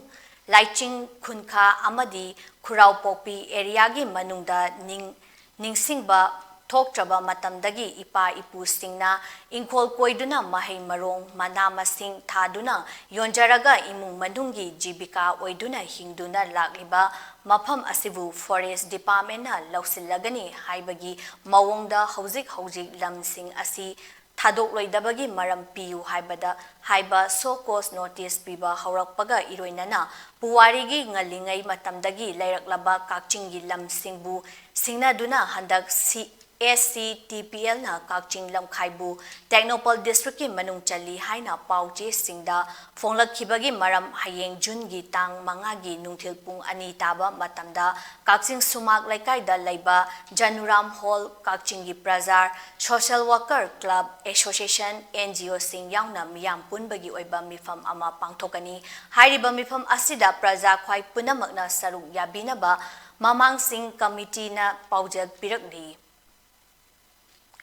ꯂꯥꯏꯆꯤꯡ, ꯈꯨꯟꯈꯥ ꯑꯃꯗꯤ ꯈꯨꯔꯥꯎꯄꯣꯛꯄꯤ areaꯒꯤ ꯃꯅꯨꯡꯗ ꯅꯤꯡ-, ꯅꯤꯡꯁꯤꯡꯕ ꯊꯣꯛꯇ꯭ꯔꯕ ꯃꯇꯝꯗꯒꯤ ꯏꯄꯥ ꯏꯄꯨꯁꯤꯡꯅ ꯏꯪꯈꯣꯜ ꯀꯣꯏꯗꯨꯅ ꯃꯍꯩ ꯃꯔꯣꯡ, ꯃꯅꯥ ꯃꯁꯤꯡ ꯊꯥꯗꯨꯅ ꯌꯣꯟꯖꯔꯒ ꯏꯃꯨꯡ ꯃꯅꯨꯡꯒꯤ ꯖꯤꯕꯤꯀꯥ ꯑꯣꯏꯗꯨꯅ ꯍꯤꯡꯗꯨꯅ ꯂꯥꯛꯂꯤꯕ ꯃꯐꯝ ꯑꯁꯤꯕꯨ Forest Departmentꯅ ꯂꯧꯁꯤꯜꯂꯒꯅꯤ ꯍꯥꯏꯕꯒꯤ ꯃꯑꯣꯡꯗ ꯍꯧꯖꯤꯛ ꯍꯧꯖꯤꯛ ꯂꯝꯁꯤꯡ ꯑꯁꯤ ꯊꯥꯗꯣꯛꯂꯣꯏꯗꯕꯒꯤ ꯃꯔꯝ ꯄꯤꯌꯨ ꯍꯥꯏꯕꯗ, ꯍꯥꯏꯕ show cause notice ꯄꯤꯕ ꯍꯧꯔꯛꯄꯒ ꯏꯔꯣꯏꯅꯅ ꯄꯨꯋꯥꯔꯤꯒꯤ ꯉꯜꯂꯤꯉꯩ ꯃꯇꯝꯗꯒꯤ ꯂꯩꯔꯛꯂꯕ ꯀꯛꯆꯤꯡꯒꯤ ꯂꯝꯁꯤꯡꯕꯨ ꯁꯤꯡꯅꯗꯨꯅ ꯍꯟꯗꯛ ꯁꯤ-, SCTPLꯅ ꯀꯛꯆꯤꯡ ꯂꯝꯈꯥꯏꯕꯨ Tengnoupal Districtꯀꯤ ꯃꯅꯨꯡ ꯆꯜꯂꯤ ꯍꯥꯏꯅ ꯄꯥꯎ ꯆꯦꯁꯤꯡꯗ ꯐꯣꯡꯂꯛꯈꯤꯕꯒꯤ ꯃꯔꯝ ꯍꯌꯦꯡ Juneꯒꯤ ꯇꯥꯡ ꯃꯉꯥꯒꯤ ꯅꯨꯡꯊꯤꯜ ꯄꯨꯡ ꯑꯅꯤ ꯇꯥꯕ ꯃꯇꯝꯗ ꯀꯛꯆꯤꯡ ꯁꯨꯃꯥꯛ ꯂꯩꯀꯥꯏꯗ ꯂꯩꯕ ꯖꯅꯨꯔꯥꯝ Hall, ꯀꯛꯆꯤꯡꯒꯤ ꯄ꯭ꯔꯖꯥ, social worker, club, association, NGOꯁꯤꯡ ꯌꯥꯎꯅ ꯃꯤꯌꯥꯝ ꯄꯨꯟꯕꯒꯤ ꯑꯣꯏꯕ ꯃꯤꯐꯝ ꯑꯃ ꯄꯥꯡꯊꯣꯛꯀꯅꯤ꯫ ꯍꯥꯏꯔꯤꯕ ꯃꯤꯐꯝ ꯑꯁꯤꯗ ꯄ꯭ꯔꯖꯥ ꯈ꯭ꯋꯥꯏ ꯄꯨꯝꯅꯃꯛꯅ ꯁꯔꯨꯛ ꯌꯥꯕꯤꯅꯕ ꯃꯃꯥꯡꯁꯤꯡ committeeꯅ ꯄꯥꯎꯖꯦꯜ ꯄꯤꯔꯛꯂꯤ꯫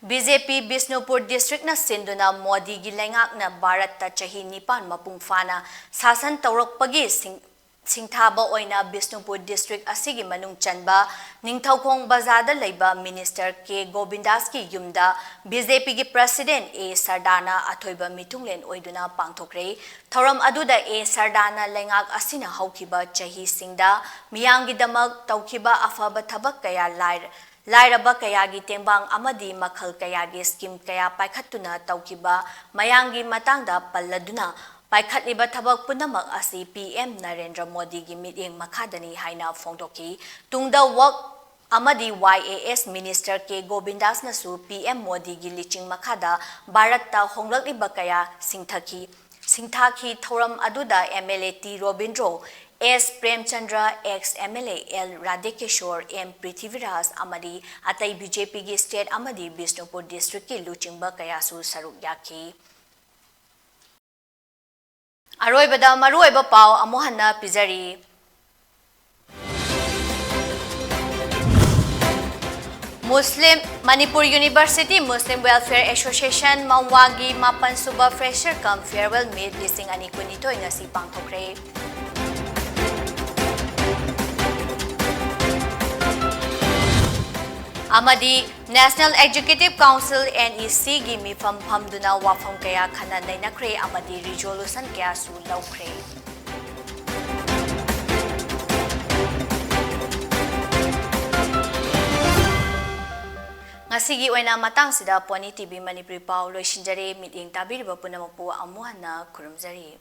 BJP ꯕꯤꯁꯅꯨꯄꯨꯔ districtꯅ ꯁꯤꯟꯗꯨꯅ ꯃꯣꯗꯤꯒꯤ ꯂꯩꯉꯥꯛꯅ ꯚꯥꯔꯠꯇ ꯆꯍꯤ ꯅꯤꯄꯥꯟ ꯃꯄꯨꯡ ꯐꯥꯅ ꯁꯥꯁꯟ ꯇꯧꯔꯛꯄꯒꯤ ꯁꯤꯡ-, ꯁꯤꯡꯊꯥꯕ ꯑꯣꯏꯅ ꯕꯤꯁꯅꯨꯄꯨꯔ district ꯑꯁꯤꯒꯤ ꯃꯅꯨꯡ ꯆꯟꯕ ꯅꯤꯡꯊꯧꯈꯣꯡ ꯕꯖꯥꯔꯗ ꯂꯩꯕ Minister ꯀꯦ ꯒꯣꯕꯤꯟꯗꯥꯁꯀꯤ ꯌꯨꯝꯗ BJPꯒꯤ President ꯑꯦ ꯁꯔꯗꯥꯅ ꯑꯊꯣꯏꯕ ꯃꯤꯊꯨꯡꯂꯦꯟ ꯑꯣꯏꯗꯨꯅ ꯄꯥꯡꯊꯣꯛꯈ꯭ꯔꯦ꯫ ꯊꯧꯔꯝ ꯑꯗꯨꯗ ꯑꯦ ꯁꯔꯗꯥꯅ ꯂꯩꯉꯥꯛ ꯑꯁꯤꯅ ꯍꯧꯈꯤꯕ ꯆꯍꯤꯁꯤꯡꯗ ꯃꯤꯌꯥꯝꯒꯤꯗꯃꯛ ꯇꯧꯈꯤꯕ ꯑꯐꯕ ꯊꯕꯛ ꯀꯌꯥ ꯂꯥꯏꯔ-, ꯂꯥꯏꯔꯕ ꯀꯌꯥꯒꯤ ꯇꯦꯡꯕꯥꯡ ꯑꯃꯗꯤ ꯃꯈꯜ ꯀꯌꯥꯒꯤ scheme ꯀꯌꯥ ꯄꯥꯏꯈꯠꯇꯨꯅ ꯇꯧꯈꯤꯕ ꯃꯌꯥꯝꯒꯤ ꯃꯇꯥꯡꯗ ꯄꯜꯂꯗꯨꯅ, ꯄꯥꯏꯈꯠꯂꯤꯕ ꯊꯕꯛ ꯄꯨꯝꯅꯃꯛ ꯑꯁꯤ PM ꯅꯔꯦꯟꯗ꯭ꯔ ꯃꯣꯗꯤꯒꯤ ꯃꯤꯠꯌꯦꯡ ꯃꯈꯥꯗꯅꯤ ꯍꯥꯏꯅ ꯐꯣꯡꯗꯣꯛꯈꯤ꯫ ꯇꯨꯡꯗ Work ꯑꯃꯗꯤ YAS Minister ꯀꯦ ꯒꯣꯕꯤꯟꯗꯥꯁꯅꯁꯨ PM ꯃꯣꯗꯤꯒꯤ ꯂꯤꯆꯤꯡ ꯃꯈꯥꯗ ꯚꯥꯔꯠꯇ ꯍꯣꯡꯂꯛꯂꯤꯕ ꯀꯌꯥ ꯁꯤꯡꯊꯈꯤ꯫ ꯁꯤꯡꯊꯥꯈꯤ꯫ ꯊꯧꯔꯝ ꯑꯗꯨꯗ MLA ꯇꯤ ꯔꯣꯕꯤꯟꯗ꯭ꯔꯣ, ꯑꯦꯁ Premchandra, ex MLA L ꯔꯥꯙꯦꯀꯤꯁꯣꯔ, M Prithviraj ꯑꯃꯗꯤ ꯑꯇꯩ BJPꯒꯤ state ꯑꯃꯗꯤ ꯕꯤꯁꯅꯨꯄꯨꯔ districtꯀꯤ ꯂꯨꯆꯤꯡꯕ ꯀꯌꯥꯁꯨ ꯁꯔꯨꯛ ꯌꯥꯈꯤ꯫ ꯑꯔꯣꯏꯕꯗ ꯃꯔꯨꯑꯣꯏꯕ ꯄꯥꯎ ꯑꯃꯨꯛ ꯍꯟꯅ ꯄꯤꯖꯔꯤ꯫ Muslim, Manipur University Muslim Welfare Association ꯃꯋꯥꯒꯤ ꯃꯥꯄꯟ ꯁꯨꯕ Fresher cum Farewell Meet ꯂꯤꯁꯤꯡ ꯑꯅꯤ ꯀꯨꯟꯅꯤꯊꯣꯏ ꯉꯁꯤ ꯄꯥꯡꯊꯣꯛꯈ꯭ꯔꯦ꯫ ꯑꯃꯗꯤ National Executive Council, NEC ꯒꯤ ꯃꯤꯐꯝ ꯐꯝꯗꯨꯅ ꯋꯥꯐꯝ ꯀꯌꯥ ꯈꯟꯅ ꯅꯩꯅꯈ꯭ꯔꯦ ꯑꯃꯗꯤ resolution ꯀꯌꯥꯁꯨ ꯂꯧꯈ꯭ꯔꯦ꯫ ꯉꯁꯤꯒꯤ ꯑꯣꯏꯅ ꯃꯇꯥꯡꯁꯤꯗ Pony TV ꯃꯅꯤꯄꯨꯔꯤ ꯄꯥꯎ ꯂꯣꯏꯁꯤꯟꯖꯔꯦ꯫ ꯃꯤꯠꯌꯦꯡ ꯇꯥꯕꯤꯔꯤꯕ ꯄꯨꯝꯅꯃꯛꯄꯨ ꯑꯃꯨꯛ ꯍꯟꯅ ꯈꯨꯔꯨꯝꯖꯔꯤ꯫